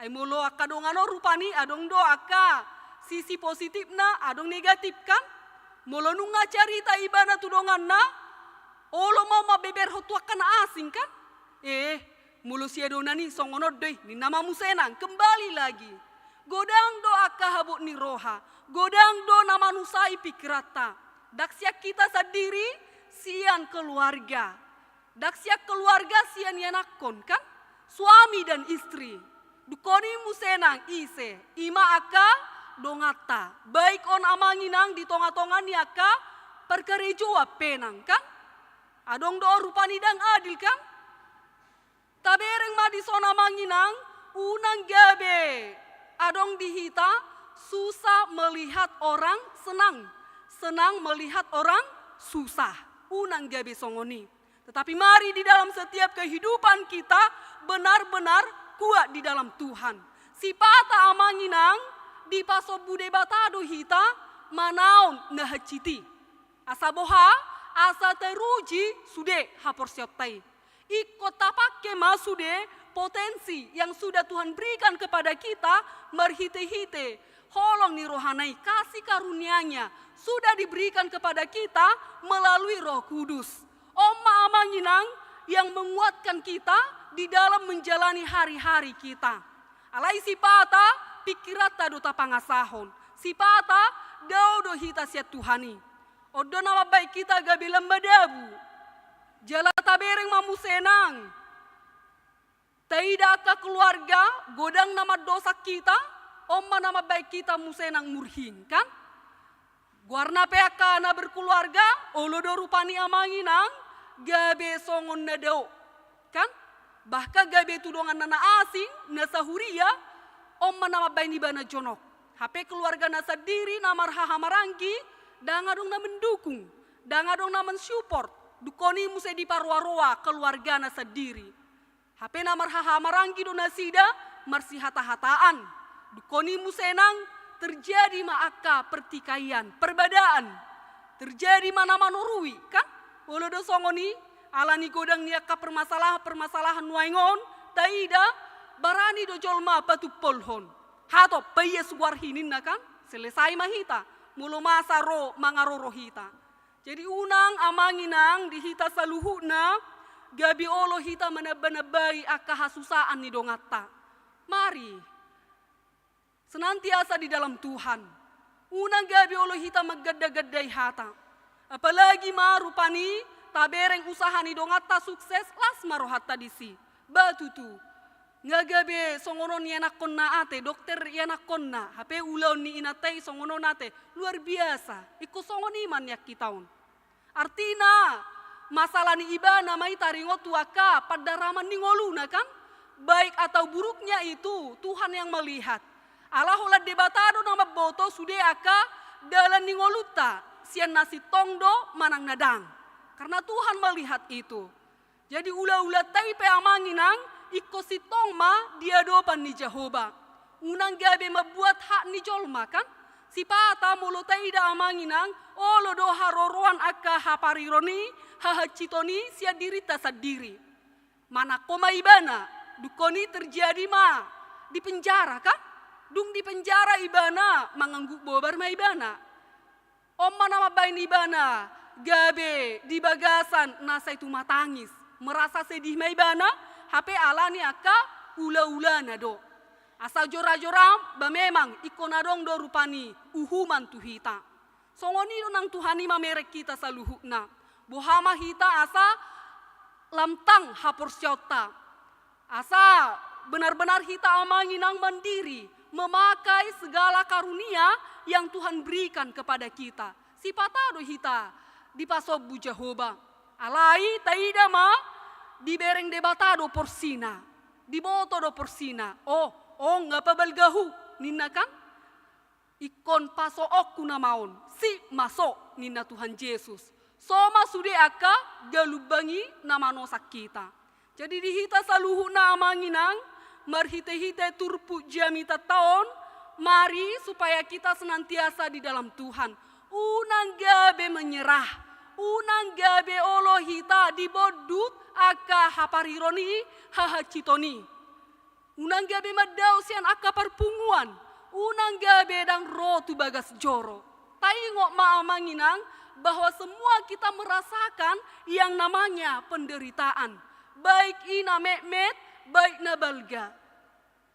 Ai molo angka dongan on rupani adong do angka sisi positifna, adong negatif, kan? Molo nunga carita ibana tu donganna, olo ma mambeberhon tu angka na asing, kan? Eh, molo siadonan i songon on do i, ninna ma muse nang, kembali lagi. Godang do angka habot ni roha, godang do na manusai pingkiranta. Ndang sian hita sandiri, sian keluarga. Ndang sian keluarga, sian ianakkon, kan? Suami dan istri. Dungkon i muse nang ise, i ma angka donganta. Baik on amang inang di tonga-tonga ni angka parkarejoan pe nang, kan? Adong do on rupani ndang adil, kan? Tabereng ma dison amang inang, unang gabe adong di hita susah melihat orang senang, senang melihat orang susah. Unang gabe songon i. Tetapi mari di dalam setiap kehidupan kita benar-benar kuat di dalam Tuhan. Sipata amang inang, dipasombu Debata do hita manaon na hansit i. Asa boha, asa teruji sude haporseaonta i. Ingkon tapangke ma sude potensi yang sudah Tuhan berikan kepada kita marhite-hite holong ni rohana i, kasih karunia-Nya sudah diberikan kepada kita melalui Roh Kudus. On ma amang inang yang menguatkan kita di dalam menjalani hari-hari kita. Alai sipata pingkiranta do tapangasahon, sipata dao do hita sian Tuhan i. On do na mambahen hita gabe lam madabu. Jala tabereng ma muse nang. Taida angka keluarga, godang na mandosak hita, on ma na mambahen hita muse nang murhing, kan? Goarna pe angka na berkeluarga, olo do rupani amang inang, gabe songon na dao. Kan? Bahkan gabe tu donganna na asing, na sahuria, on ma na mambaen ibana jonok. Hape keluargana sandiri na marhahamaranggi, ndang adong na mendukung, ndang adong na mensupport, dungkon i muse diparoaroa keluargana sandiri. Hape na marhahamaranggi do nasida, marsihatahataan. Dungkon i muse nang terjadi ma angka pertikaian, perbadaan. Terjadi ma na manorui, kan? Olo do songon i, ala ni godang ni angka permasalahan-permasalahan nuaeng on, taida, barani do jolma patumpolhon. Hatop, paias goarhi ninna, kan? Selesai ma hita, molo masa ro mangaroro hita. Jadi unang amang inang di hita saluhutna, gabe olo hita manambanambai angka hasusaan ni donganta. Mari senantiasa di dalam Tuhan. Unang gabe olo hita manggandagandai hata. Apalagi ma rupani tabereng usaha ni donganta sukses, las ma rohanta disi. Ba tutu. Nga gabe songon on ianakkonna ate, dokter ianakkonna, hape ulaon ni inanta i songon on ate, luar biasa. Ingkon songon i ma nian hita on. Artina, masalah ni ibana ma i taringot tu angka pandaraman ni ngoluna, kan? Baik atau buruknya itu Tuhan yang melihat. Ala holan Debata do na mamboto sude angka dalan ni ngolunta, sian na sintong do manang na dang. Karena Tuhan melihat itu. Jadi ulaulanta i pe amang inang, ingkon sintong ma di adopan ni Jahowa. Unang gabe mambuat hak ni jolma, kan? Sipata molo taida amang inang, olo do haroroan angka hapariron i, hahansiton i sian dirinta sandiri. Manangko ma ibana, dungkon i terjadi ma di penjara, kan? Dung di penjara ibana, mangangguk bobar ma ibana. On ma na mambaen ibana gabe di bagasan na sai tumatangis, merasa sedih ma ibana, hape ala ni angka ulaulana do. Asa jorajora, ba memang ingkon adong do rupani uhuman tu hita. Songon i do nang Tuhan i mamereng hita saluhutna. Boha ma hita asa lam tang haporseaonta. Asa benar-benar hita amang inang mandiri, memakai segala karunia yang Tuhan berikan kepada kita. Sipata do hita dipasombu Jahowa. Alai taida ma, dibereng Debata do porsina, diboto do porsina. O, on nga pabalgahu, ninna kan? Ingkon pasoonku nama on, sip ma so, ninna Tuhan Jesus. So ma sude angka galumbang i na manosak hita. Jadi di hita saluhutna amang inang, marhite-hite turpuk jamitanta on, mari supaya kita senantiasa di dalam Tuhan. Unang gabe menyerah, unang gabe olo hita dibondut angka hapariron i, hahansiton i. Unang gabe mandao sian angka parpunguan, unang gabe ndang ro tu bagas joro. Taingot ma amang inang, bahwa semua kita merasakan yang namanya penderitaan. Baik i na metmet, baik na balga.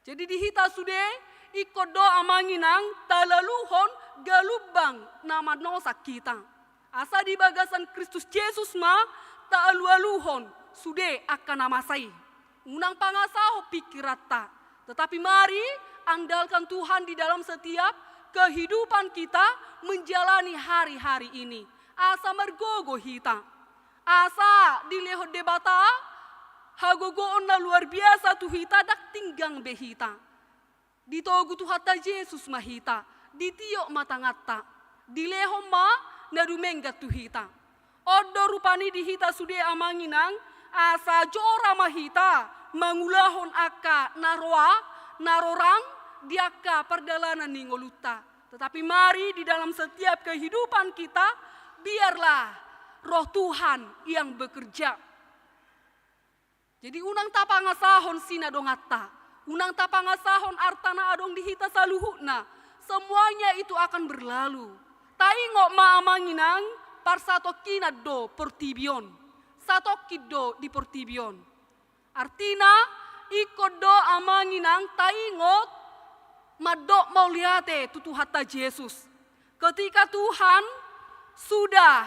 Jadi di hita sude, ingkon do amang inang, talaluhon galumbang na manosak hita. Asa di bagasan Kristus Jesus ma taalualuhon sude angka na masa i. Unang pangasahon pingkiranta, tetapi mari andalkan Tuhan di dalam setiap kehidupan kita menjalani hari-hari ini. Asa margogo hita. Asa dilehon Debata hagogoon na luar biasa tu hita, ndang tinggang be hita. Ditogu Tuhanta Jesus ma hita, ditiop ma tanganta, dilehon ma na dumenggan tu hita. On do rupani di hita sude amang inang, asa jora ma hita mangulahon angka na roa, na rorang di angka pardalanan ni ngolunta. Tetapi mari di dalam setiap kehidupan kita, biarlah Roh Tuhan yang bekerja. Jadi unang tapangasahon sinadonganta, unang tapangasahon arta na adong di hita saluhutna, semuanya itu akan berlalu. Taingot ma amang inang, parsatongkinan do portibi on, satongkin do di portibi on. Artina, ingkon do amang inang taingot mandok mauliate tu Tuhanta Jesus. Ketika Tuhan sudah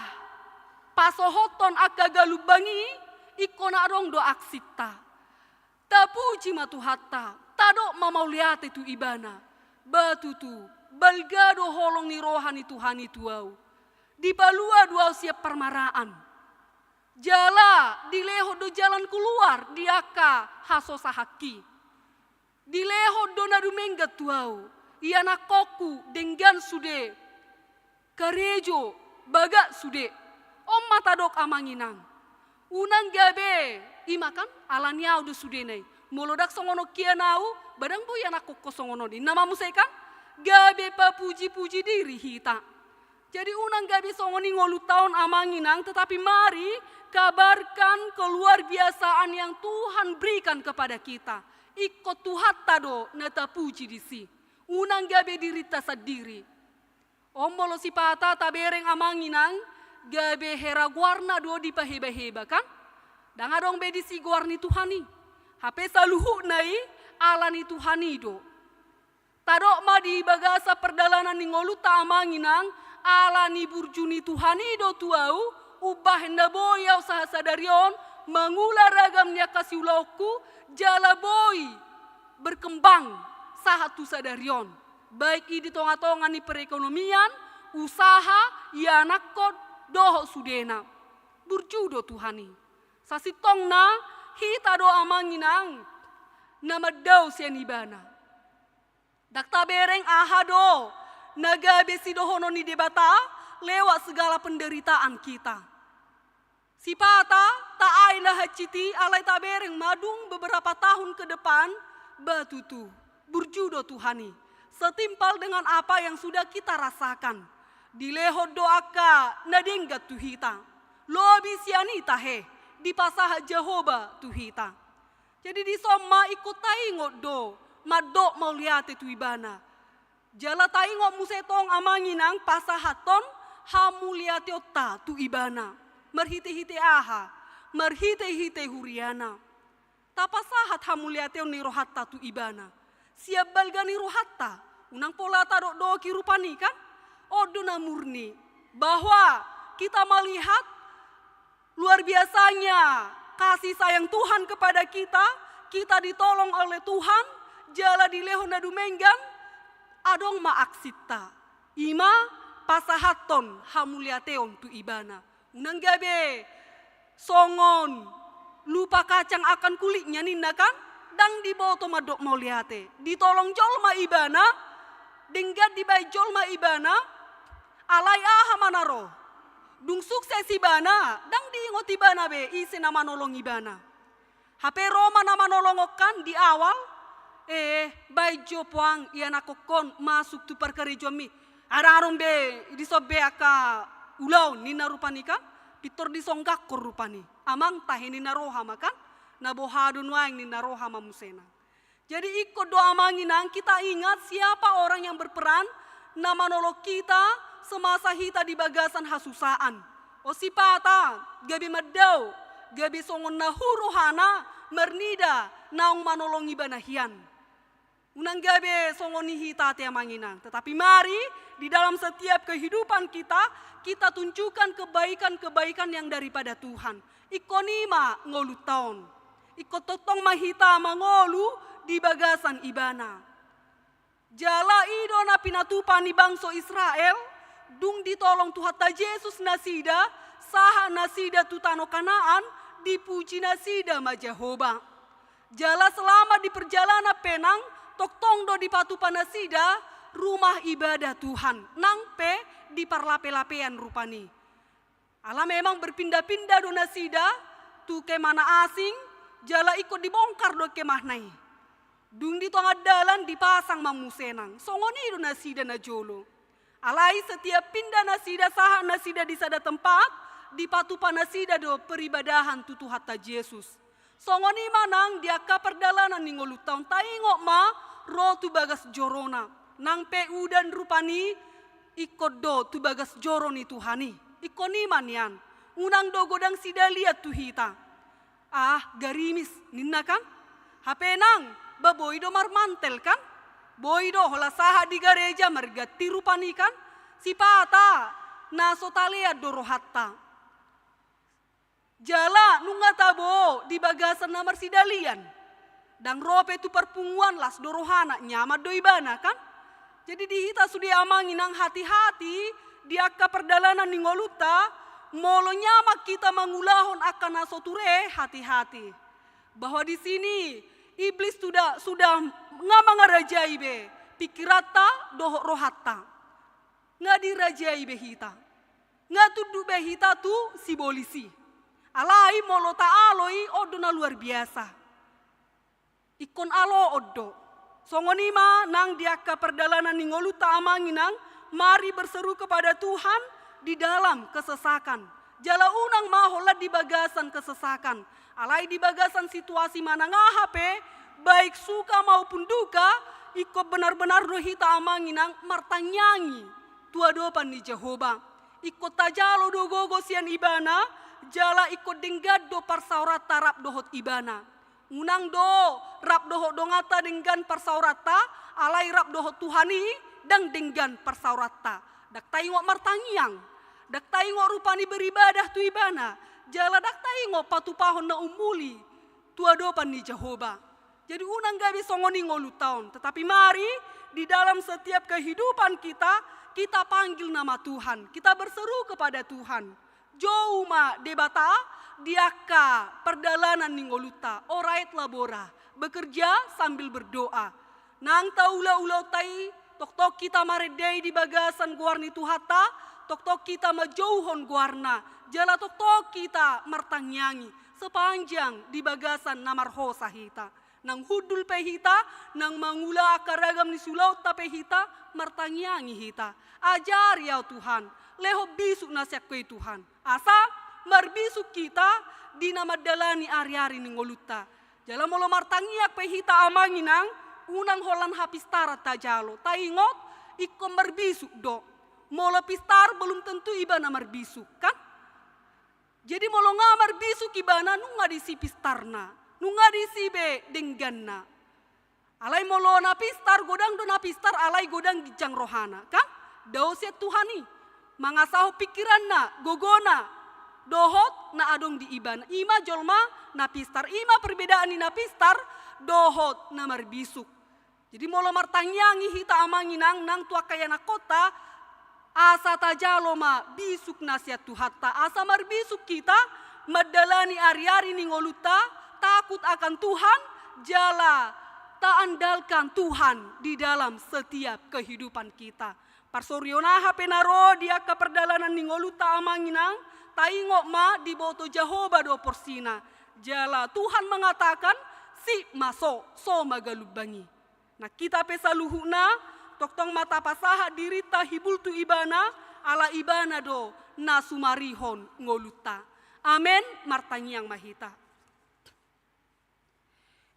pasohothon angka galumbang i, ingkon adong do aksinta. Tapuji ma Tuhanta, tadok ma mauliate tu Ibana. Ba tutu, balga do holong ni roha ni Tuhan i tu ahu. Dipalua do ahu sian parmaraan. Jala dilehon do jalan keluar di angka hasosahanki. Dilehon do na dumenggan tu ahu, ianakhonku denggan sude, karejo, bagak sude. On ma tadok amang inang. Unang gabe, i ma kan, ala ni ahu do sudena i. Molo ndang songon on hian ahu, ba ndang boi anakhonku songon on. Ninna ma muse kan, gabe papuji-puji diri hita. Jadi unang gabe songon i ngolunta on amang inang, tetapi mari kabarkan keluar biasaan yang Tuhan berikan kepada kita. Ingkon Tuhanta do na tapuji disi. Unang gabe dirinta sandiri. On molo sipata tabereng amang inang, gabe hera goarna do dipaheba-heba kan? Ndang adong be disi goar ni Tuhan i. Hape saluhutna i ala ni Tuhan i do. Tadok ma di bagasan pardalanan ni ngolunta amang inang, ala ni burju ni Tuhan i do tu ahu, umbahen na boi ahu sahat sadari on, mangula ragam ni angka siulaonku, jala boi berkembang sahat tu sadari on. Baik i di tonga-tonga ni perekonomian, usaha, ianakhon, dohot sudena. Burju do Tuhan i. Sasintongna, hita do amang inang, na mandao sian ibana. Ndang tabereng aha do na gabe sidohonon ni Debata lewat segala penderitaan kita. Sipata taai na hansit i alai tabereng ma dung beberapa tahun ke depan, ba tutu, burju do Tuhan i. Setimpal dengan apa yang sudah kita rasakan. Dilehon do angka na denggan tu hita. Lobi sian i tahe, dipasahat Jahowa tu hita. Jadi dison ma ingkon taingot do mandok mauliate tu ibana. Jala taingot muse tong amang inang pasahathon hamuliateonta tu ibana. Marhite-hite aha? Marhite-hite huriana. Tapasahat hamuliateon ni rohanta tu ibana. Sian balga ni rohanta, unang pola tadokdoki rupani kan? On do na murni. Bahwa kita melihat luar biasanya kasih sayang Tuhan kepada kita, kita ditolong oleh Tuhan, jala dilehon na dumenggan, adong ma aksinta. I ma pasahathon hamuliateon tu ibana. Unang gabe songon lupa kacang akan kulitnya ninna kan, ndang diboto mandok mauliate. Ditolong jolma ibana, denggan dibaen jolma ibana, alai aha ma na ro? Dung sukses ibana, ndang diingot ibana be ise na manolong ibana. Hape ro ma na manolong on kan di awal, eh, baen jo puang ianakhon masuk tu parkarejoanmi. Ndang adong be dison be angka ulaon ninna rupani kan, pintor disonggakkon rupani. Amang tahe ninna roha ma kan, na boha do nuaeng ninna roha ma musena. Jadi ingkon do amang inang kita ingat siapa orang yang berperan na manolong kita semasa hita di bagasan hasusaan. O sipata, gabe mandao, gabe songon na hurang rohana marnida naung manolong ibana hian. Unang gabe songon i hita ate amang inang. Tetapi mari di dalam setiap kehidupan kita, kita tunjukkan kebaikan-kebaikan yang daripada Tuhan. Ingkon i ma ngolunta on. Ingkon tongtong ma hita mangolu di bagasan ibana. Jala i do na pinatupa ni bangso Israel, dung ditolong Tuhanta Jesus nasida, sahat nasida tu tano Kanaan, dipuji nasida ma Jahowa. Jala selama di perjalanan pe nang, tongtong do dipatupa nasida rumah ibadah Tuhan, nang pe di parlape-lapean rupani. Ala memang berpindah-pindah do nasida tu kemah na asing, jala ingkon dibongkar do kemahna i. Dung di tonga dalan dipasang ma muse nang, songon i do nasida najolo. Alai setiap pindah nasida sahat nasida di sada tempat, dipatupa nasida do peribadahan tu Tuhanta Jesus. Songon i ma nang di angka pardalanan ni ngolunta on taingot ma ro tu bagas jorona. Nang pe udan rupani ingkon do tu bagas joro ni Tuhan i. Ingkon i ma nian. Unang do godang sidalian tu hita. Ah, garimis, ninna kan? Hape nang, ba boi do marmantel kan? Boi do holan sahat di gareja marganti rupani kan? Sipata, na so talean do rohanta. Jala nunga tabo di bagasan na marsidalian. Ndang ro pe tu parpunguan las do rohana, nyaman do ibana kan? Jadi di hita sude amang inang, hati-hati di angka pardalanan ni ngolunta, molo nyaman hita mangulahon angka na so ture, hati-hati. Bahwa di sini iblis sudah, sudah nga mangarajai be pikiranta dohot rohanta. Nga dirajai be hita. Nga tunduk be hita tu sibolis i. Alai molo taalo i, on do na luar biasa. Ingkon aloon do. Songon i ma nang di angka pardalanan ni ngolunta amang inang, mari berseru kepada Tuhan di dalam kesesakan. Jala unang ma holan di bagasan kesesakan. Alai di bagasan situasi manang aha pe, baik suka maupun duka, ingkon benar-benar do hita amang inang martangiangi tu adopan ni Jahowa. Ingkon tajalo do gogo sian Ibana, jala ingkon denggan do parsaoranta rap dohot Ibana. Unang do rap dohot donganta denggan parsaoranta, alai rap dohot Tuhan i ndang denggan parsaoranta. Ndang taingot martangiang, ndang taingot rupani beribadah tu Ibana, jala ndang taingot patupahon na umuli tu adopan ni Jahowa. Jadi unang gabe songon i ngolunta on, tetapi mari di dalam setiap kehidupan kita, kita panggil nama Tuhan, kita berseru kepada Tuhan. Jou ma Debata di angka pardalanan ni ngolunta, ora et labora, bekerja sambil berdoa. Nang taula ulaonta i, tongtong hita marende i di bagasan goar ni Tuhanta, tongtong hita manjouhon goarna, jala tongtong hita martangiangi sepanjang di bagasan na marhosa hita. Nang hundul pe hita, nang mangula angka ragam ni siulaonta pe hita, martangiangi hita. Ajari au Tuhan, lehon bisuk na sian Ho i Tuhan. Asa marbisuk hita di na mandalani ari-ari ni ngolunta. Jala molo martangiang pe hita amang inang, unang holan hapistaran tajalo. Taingot, ingkon marbisuk do. Molo pistar belum tentu ibana marbisuk, kan? Jadi molo nga marbisuk ibana, nunga disi pistarna, nunga disi be dengganna. Alai molo na pistar, godang do na pistar alai godang ginjang rohana, kan? Dao sian Tuhan i, mangasahon pikiranna, gogona, dohot na adong di ibana. I ma jolma na pistar, i ma perbedaan ni na pistar dohot na marbisuk. Jadi molo martangiangi hita amang inang nang tu angka ianakhonta, asa tajalo ma bisuk na sian Tuhanta, asa marbisuk hita mandalani ari-ari ni ngolunta, takut akan Tuhan, jala taandalkan Tuhan di dalam setiap kehidupan kita. Parsorion aha pe na ro di angka pardalanan ni ngolunta amang inang, taingot ma diboto Jahowa do porsina. Jala Tuhan mengatakan, sip ma so, so ma galumbang i. Nang hita pe saluhutna, tongtong ma tapasahat dirinta hibul tu Ibana, ala Ibana do na sumarihon ngolunta. Amen, martangiang ma hita.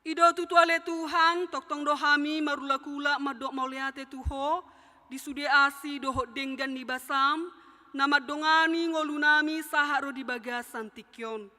I do tutu ale Tuhan, tongtong do hami marulak-ulak mandok mauliate tu Ho, di sude asi dohot denggan ni basaM, na mandongani ngolunami sahat ro di bagasan tingki on.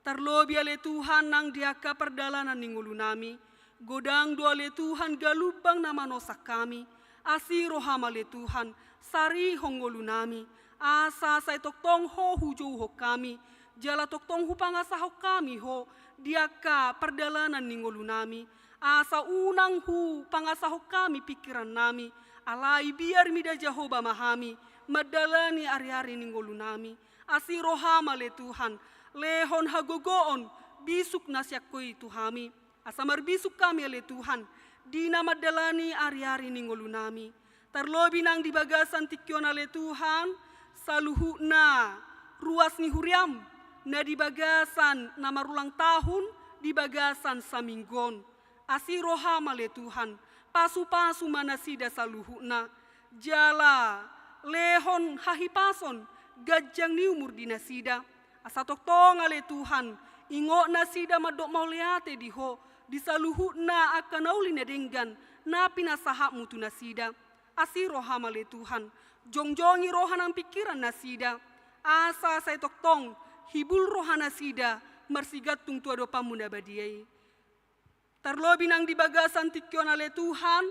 Tarlobi ale Tuhan nang di angka pardalanan ni ngolunami. Godang do ale Tuhan galumbang na manosak hami. Asi rohaM ale Tuhan, sarihon ngolunami. Asa sai tongtong Ho hujouhon hami. Jala tongtong hupangasahon hami Ho di angka pardalanan ni ngolunami. Asa unang hupangasahon hami pingkirannami. Alai biar mida Jahowa ma hami mandalani ari-ari ni ngolunami. Asi rohaM ale Tuhan, lehon hagogoon, bisuk na sian Ho i tu hami. Asa marbisuk hami ale Tuhan, di na mandalani ari-ari ni ngolunami. Tarlobi nang di bagasan tingki on ale Tuhan, saluhutna ruas ni huriaM, na di bagasan na marulang tahun, di bagasan saminggu on. Asi rohaM ale Tuhan, pasu-pasu ma nasida saluhutna. Jala lehon hahipason, ganjang ni umur di nasida. Asa tongtong ale Tuhan, ingot nasida mandok mauliate di Ho, di saluhutna angka na uli na denggan, na pinasahatMu tu nasida. Asi rohaM ale Tuhan, jongjongi roha nang pingkiran nasida. Asa sai tongtong, hibul roha nasida, marsigantung tu adopanMu na badia i. Tarlobi nang di bagasan tingki on ale Tuhan,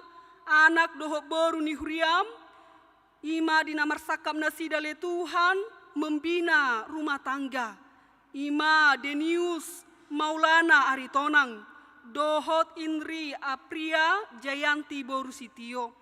anak dohot boru ni huriaM, i ma di na marsangkap nasida ale Tuhan, membina rumah tangga. I ma Denius Maulana Aritonang, dohot Indri Apria Jayanti boru Sitio.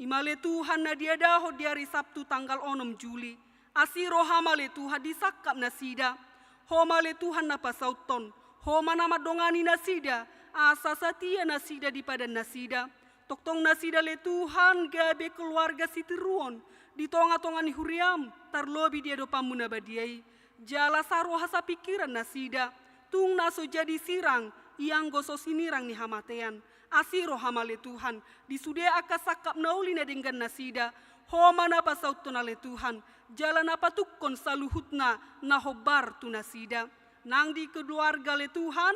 I ma ale Tuhan na diadahon di ari Sabtu tanggal onom Juli. Asi roham ale Tuhan disangkap nasida. Ho ma ale Tuhan na pasauthon. Ho ma na mandongani nasida. Asa satia nasida di padan nasida. Tongtong nasida ale Tuhan gabe keluarga sitiruon di tonga-tonga ni huriam, tarlobi di adopanmu na badia i. Jala saroha sapingkiran nasida, tung na so jadi sirang, ianggo so sinirang ni hamatean. Asi roham ale Tuhan, di sude angka sangkap na uli na denggan nasida, ho ma na pasauthon ale Tuhan, jala na patungkon saluhutna na hombar tu nasida. Nang di keluarga ale Tuhan,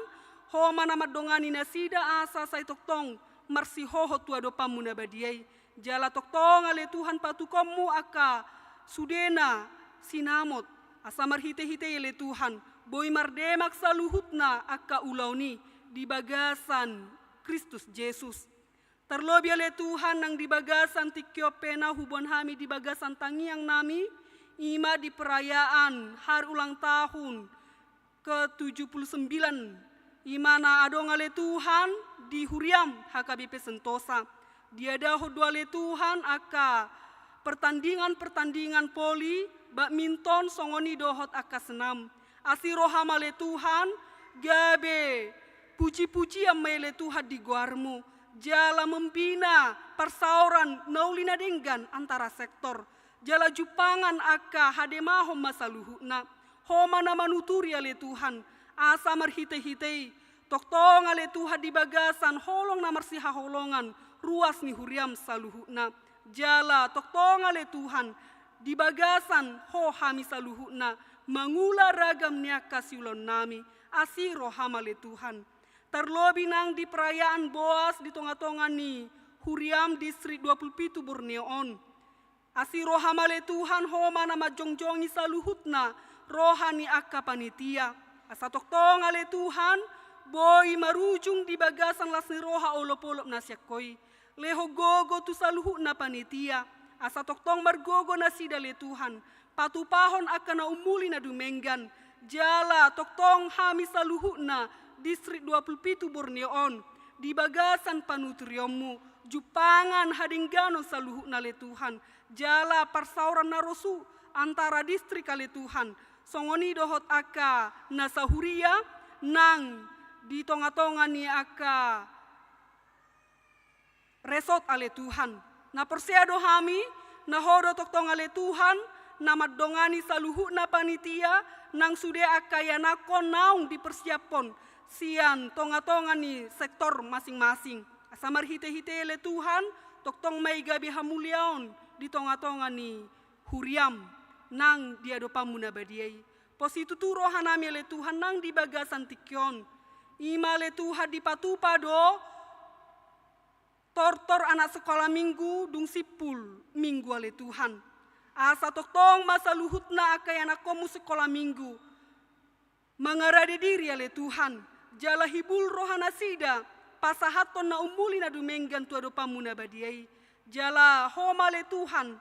ho ma na mandongani nasida asa sai tongtong marsihohot tu adopanmu na badia i. Jala tongtong ale Tuhan patungkonmu angka sudena sinamot, asa marhite-hite i ale Tuhan, boi mardemak saluhutna angka ulaon i di bagasan Kristus Jesus. Tarlobi ale Tuhan nang di bagasan tingki on pe na huboan hami di bagasan tangiang nami, i ma di perayaan hari ulang tahun ke tujuh puluh sembilan, i ma na adong ale Tuhan di huriam H K B P Sentosa. Diadahon do ale Tuhan angka pertandingan-pertandingan voli, badminton, songon i dohot angka senam. Asi roham ale Tuhan, gabe puji-pujian ma i ale Tuhan di goarmu, jala membina parsaoran na uli na denggan antara sektor. Jala jumpangan angka hademahon ma saluhutna. Ho ma na manuturi ale Tuhan, asa marhite-hite i tongtong ale Tuhan di bagasan holong na marsihaholongan ruas ni huriam saluhutna. Jala tongtong ale Tuhan di bagasan ho hami saluhutna mangula ragam ni angka siulaon nami. Asi roham ale Tuhan. Tarlobi nang di perayaan Boas di tonga-tonga ni huriam distrik dua puluh pitu Borneo on. Asi roham ale Tuhan, ho ma na manjongjongi saluhutna roha ni angka panitia. Asa tongtong ale Tuhan, boi marujung di bagasan las ni roha olopolop na sian ho i. Lehon gogo tu saluhutna panitia. Asa tongtong margogo nasida ale Tuhan, patupahon angka na umuli na dumenggan. Jala tongtong hami saluhutna distrik dua puluh pitu Borneo on di bagasan panuturionmu, jumpangan hadengganon saluhutna ale Tuhan, jala parsaoran na rosu antara distrik ale Tuhan, songon i dohot angka na sahuria nang di tonga-tonga ni angka resort ale Tuhan. Na porsea do hami, na ho do tongtong ale Tuhan na mandongani saluhutna panitia nang sude angka ianakhon naung dipersiaphon sian tonga-tonga ni sektor masing-masing. Asa marhite-hite i ale Tuhan, tongtong ma i gabe hamuliaon di tonga-tonga ni huriam nang di adopanmu na badia i. Positutu roha nami ale Tuhan nang di bagasan tingki on. I ma ale Tuhan dipatupa do tortor anak sekolah minggu dung simpul minggu ale Tuhan. Asa tongtong ma saluhutna angka ianakhonmu sekolah minggu mangarade diri ale Tuhan, jala hibul roha nasida pasahathon na umuli na dumenggan tu adopanmu na badia i. Jala ho ma ale Tuhan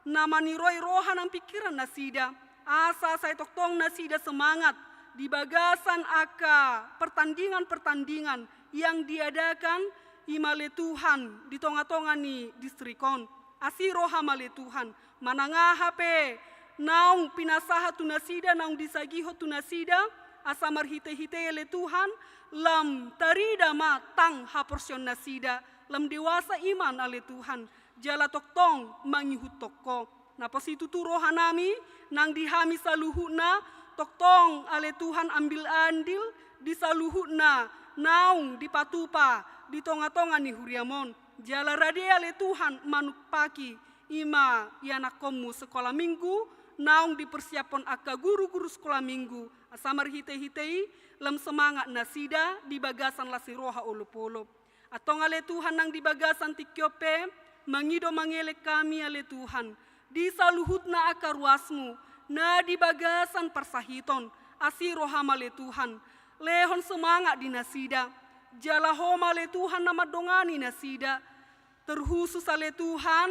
na maniroi roha nang pingkiran nasida, asa sai tongtong nasida semangat di bagasan angka pertandingan-pertandingan yang diadakan i ma ale Tuhan di tonga-tonga ni distrik on. Asi roham ale Tuhan, manang aha pe naung pinasahat tu nasida, naung disagihon tu nasida, asa marhite-hite i ale Tuhan, lam tarida ma tang haporseaon nasida, lam dewasa iman ale Tuhan, jala tongtong mangihuthon ho. Na positutu roha nami nang di hami saluhutna, tongtong ale Tuhan ambil andil di saluhutna naung dipatupa di tonga-tonga ni huriam on. Jala rade ale Tuhan manumpaki i ma ianakhonmu sekolah minggu, naung dipersiaphon angka guru-guru sekolah minggu, asa marhite-hite i lam semangat nasida di bagasan las ni roha olopolop. Antong ale Tuhan nang di bagasan tingki on pe, mangido mangelek hami ale Tuhan, di saluhutna angka ruasmu na di bagasan parsahiton, asi roham ale Tuhan, lehon semangat di nasida, jala ho ma ale Tuhan na mandongani nasida, terkhusus ale Tuhan,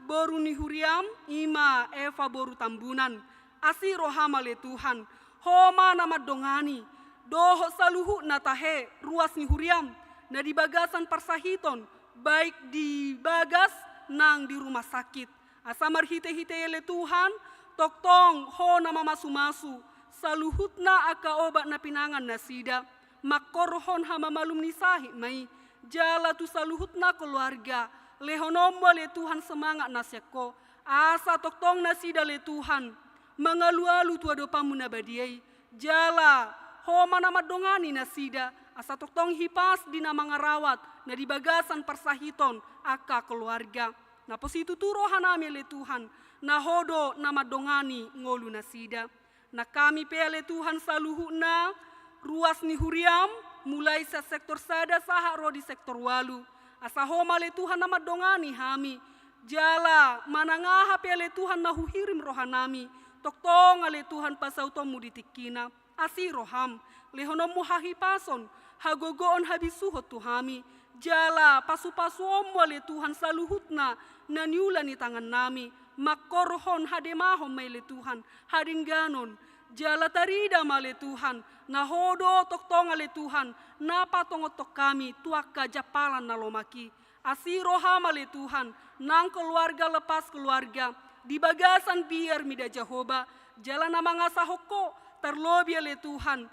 boru ni huriam, i ma Eva boru Tambunan. Asi roham ale Tuhan, ho ma na mandongani, dohot saluhutna tahe ruas ni huriam, na di bagasan parsahiton, baik di bagas nang di rumah sakit. Asa marhite-hite i ale Tuhan, tongtong Ho na mamasumasu saluhutna angka obat na pinangan nasida, mangkorhon hamamalum ni sahit ma i, jala tu saluhutna keluarga, lehononmu ale Tuhan semangat na sian Ho, asa tongtong nasida ale Tuhan, mangalualu tu adopanmu na badia i, jala Ho ma na mandongani nasida, asa tongtong hipas di na mangarawat, na di bagasan parsahiton angka keluarga. Na pos i tutu rohanami ale Tuhan, na Ho do na mandongani ngolu nasida. Nang hami pe ale Tuhan saluhutna, ruas ni huriam, mulai sian sektor sada sahat ro di sektor ualu. Asa Ho ma ale Tuhan na mandongani hami, jala manang aha pe ale Tuhan na huhirim rohanami, tongtong ale Tuhan pasautonmu di tingkina. Asi roham, lehononmu hahipason, hagogoon, habisuhon tu hami, jala pasupasuonmu ale Tuhan saluhutna na niula ni tangannami, mangkorhon hademahon ma i ale Tuhan, hadengganon, jala tarida ma ale Tuhan, na Ho do tongtong ale Tuhan, na patongothon hami tu angka jampalan na lomak i. Asi roham ale Tuhan, nang keluarga lepas keluarga, di bagasan biar mida Jahowa, jala na mangasahon Ho, tarlobi ale Tuhan,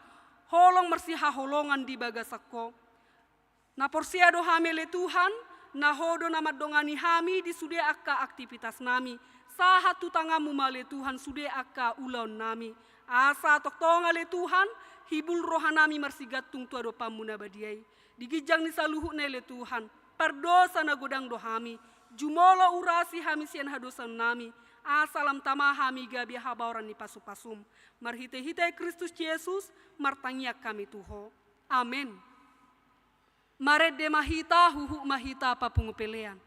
holong marsihaholongan di bagasan Ho. Na porsea do hami ale Tuhan, na Ho do na mandongani hami di sude angka aktivitasnami, sahat tu tanganmu ma ale Tuhan sude angka ulaonnami. Asa tongtong ale Tuhan, hibul rohanami marsigantung tu adopanmu na badia i. Di ginjang ni saluhutna i ale Tuhan, pardosa na godang do hami, jumolo urasi hami sian hadosaonnami, asa lam tama hami gabe habaoran ni pasupasum. Marhite-hite Kristus Jesus, martangiang hami tu Ho. Amen. Marende ma hita, huhut ma hita papungu pelean.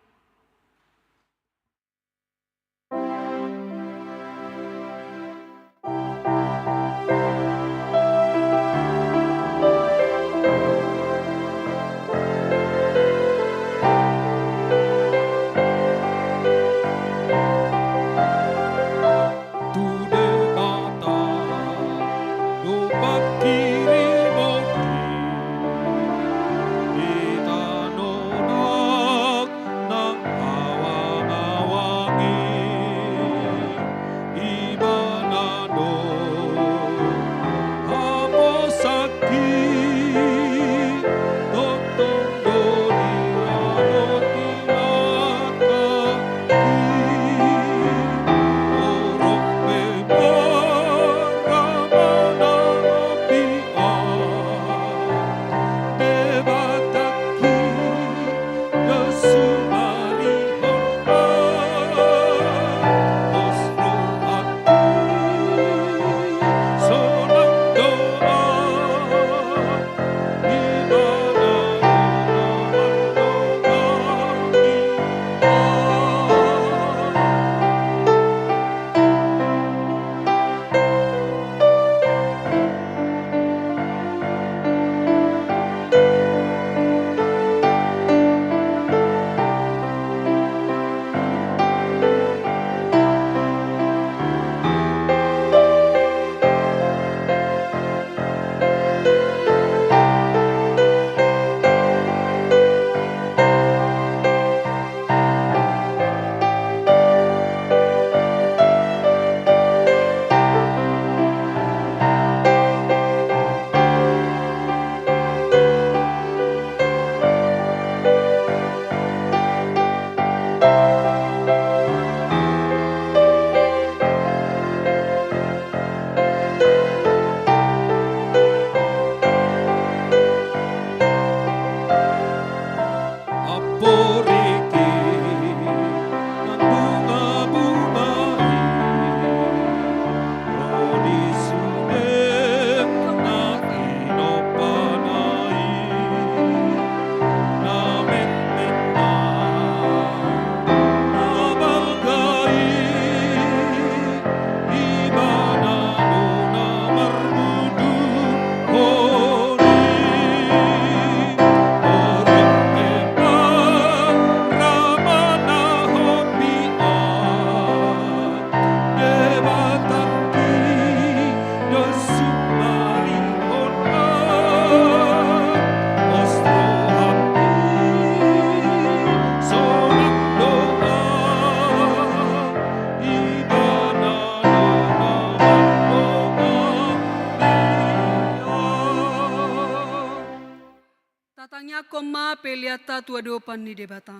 Tangiangkon ma peleanta tu adopan ni Debata.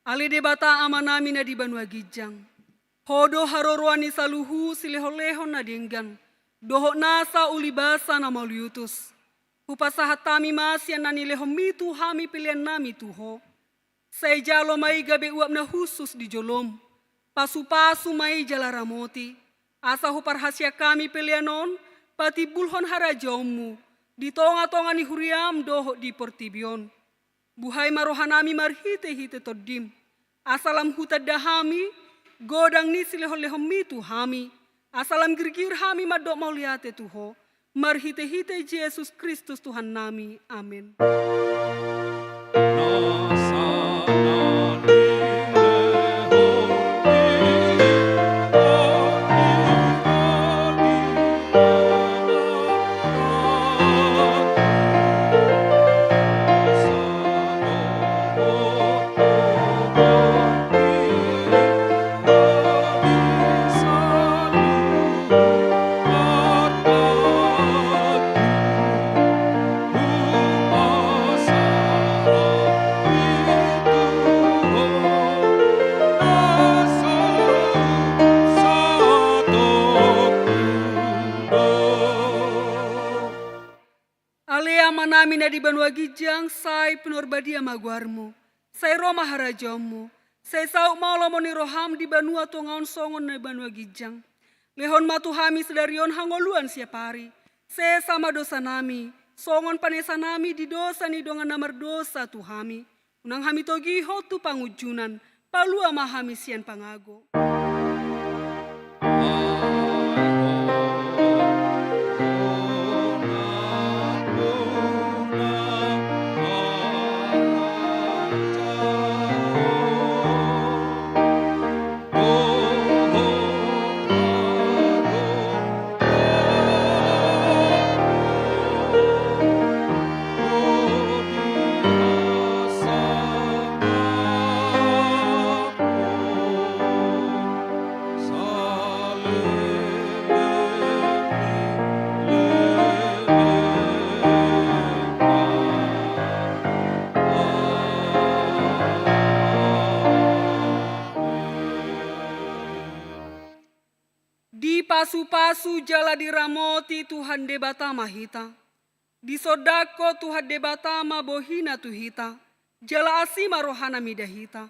Ale Debata Amanami na di banua ginjang, Ho do haroroan ni saluhut silehonlehon na denggan dohot nasa ulibasa na mauliutus. Hupasahat hami ma sian na nilehonMi tu hami peleannami tu Ho. Sai jalo ma i gabe uap na hushus di joloM. Pasupasu ma i jala ramoti, asa huparhaseang hami pelean on patimbulhon harajaonMu di tongatonga ni huriaM dohot di portibi on. Buhai ma rohanami marhitehite TondiM, asa lam hutanda hami godang ni silehonlehonMi tu hami, asa lam girgir hami mandok mauliate tu Ho, marhitehite Jesus Kristus Tuhannami. Amen. Ale Amanami na di banua ginjang, sai pinarbadia ma goarMu, sai ro ma harajaonMu, sai saut ma lomo ni rohaM di banua tonga on songon na di banua ginjang. Lehon ma tu hami sadari on hangoluan siapari. Sesa ma dosanami, songon panesanami di dosa ni dongan na mardosa tu hami. Unang hami togihon tu pangunjunan, palua ma hami sian pangago. Dipasupasu jala diramoti Tuhan Debata ma hita. Disondangkon Tuhan Debata ma bohiNa tu hita, jala asi ma rohaNa mida hita.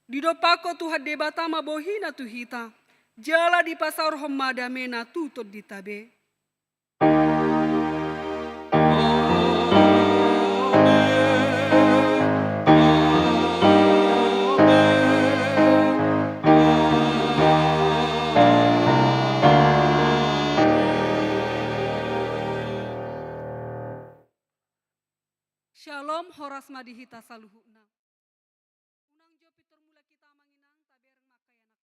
Didompakkon Tuhan Debata ma bohiNa tu hita, jala dipasaorhon ma dameNa tu tondinta be. Syalom, horas ma di hita saluhutna.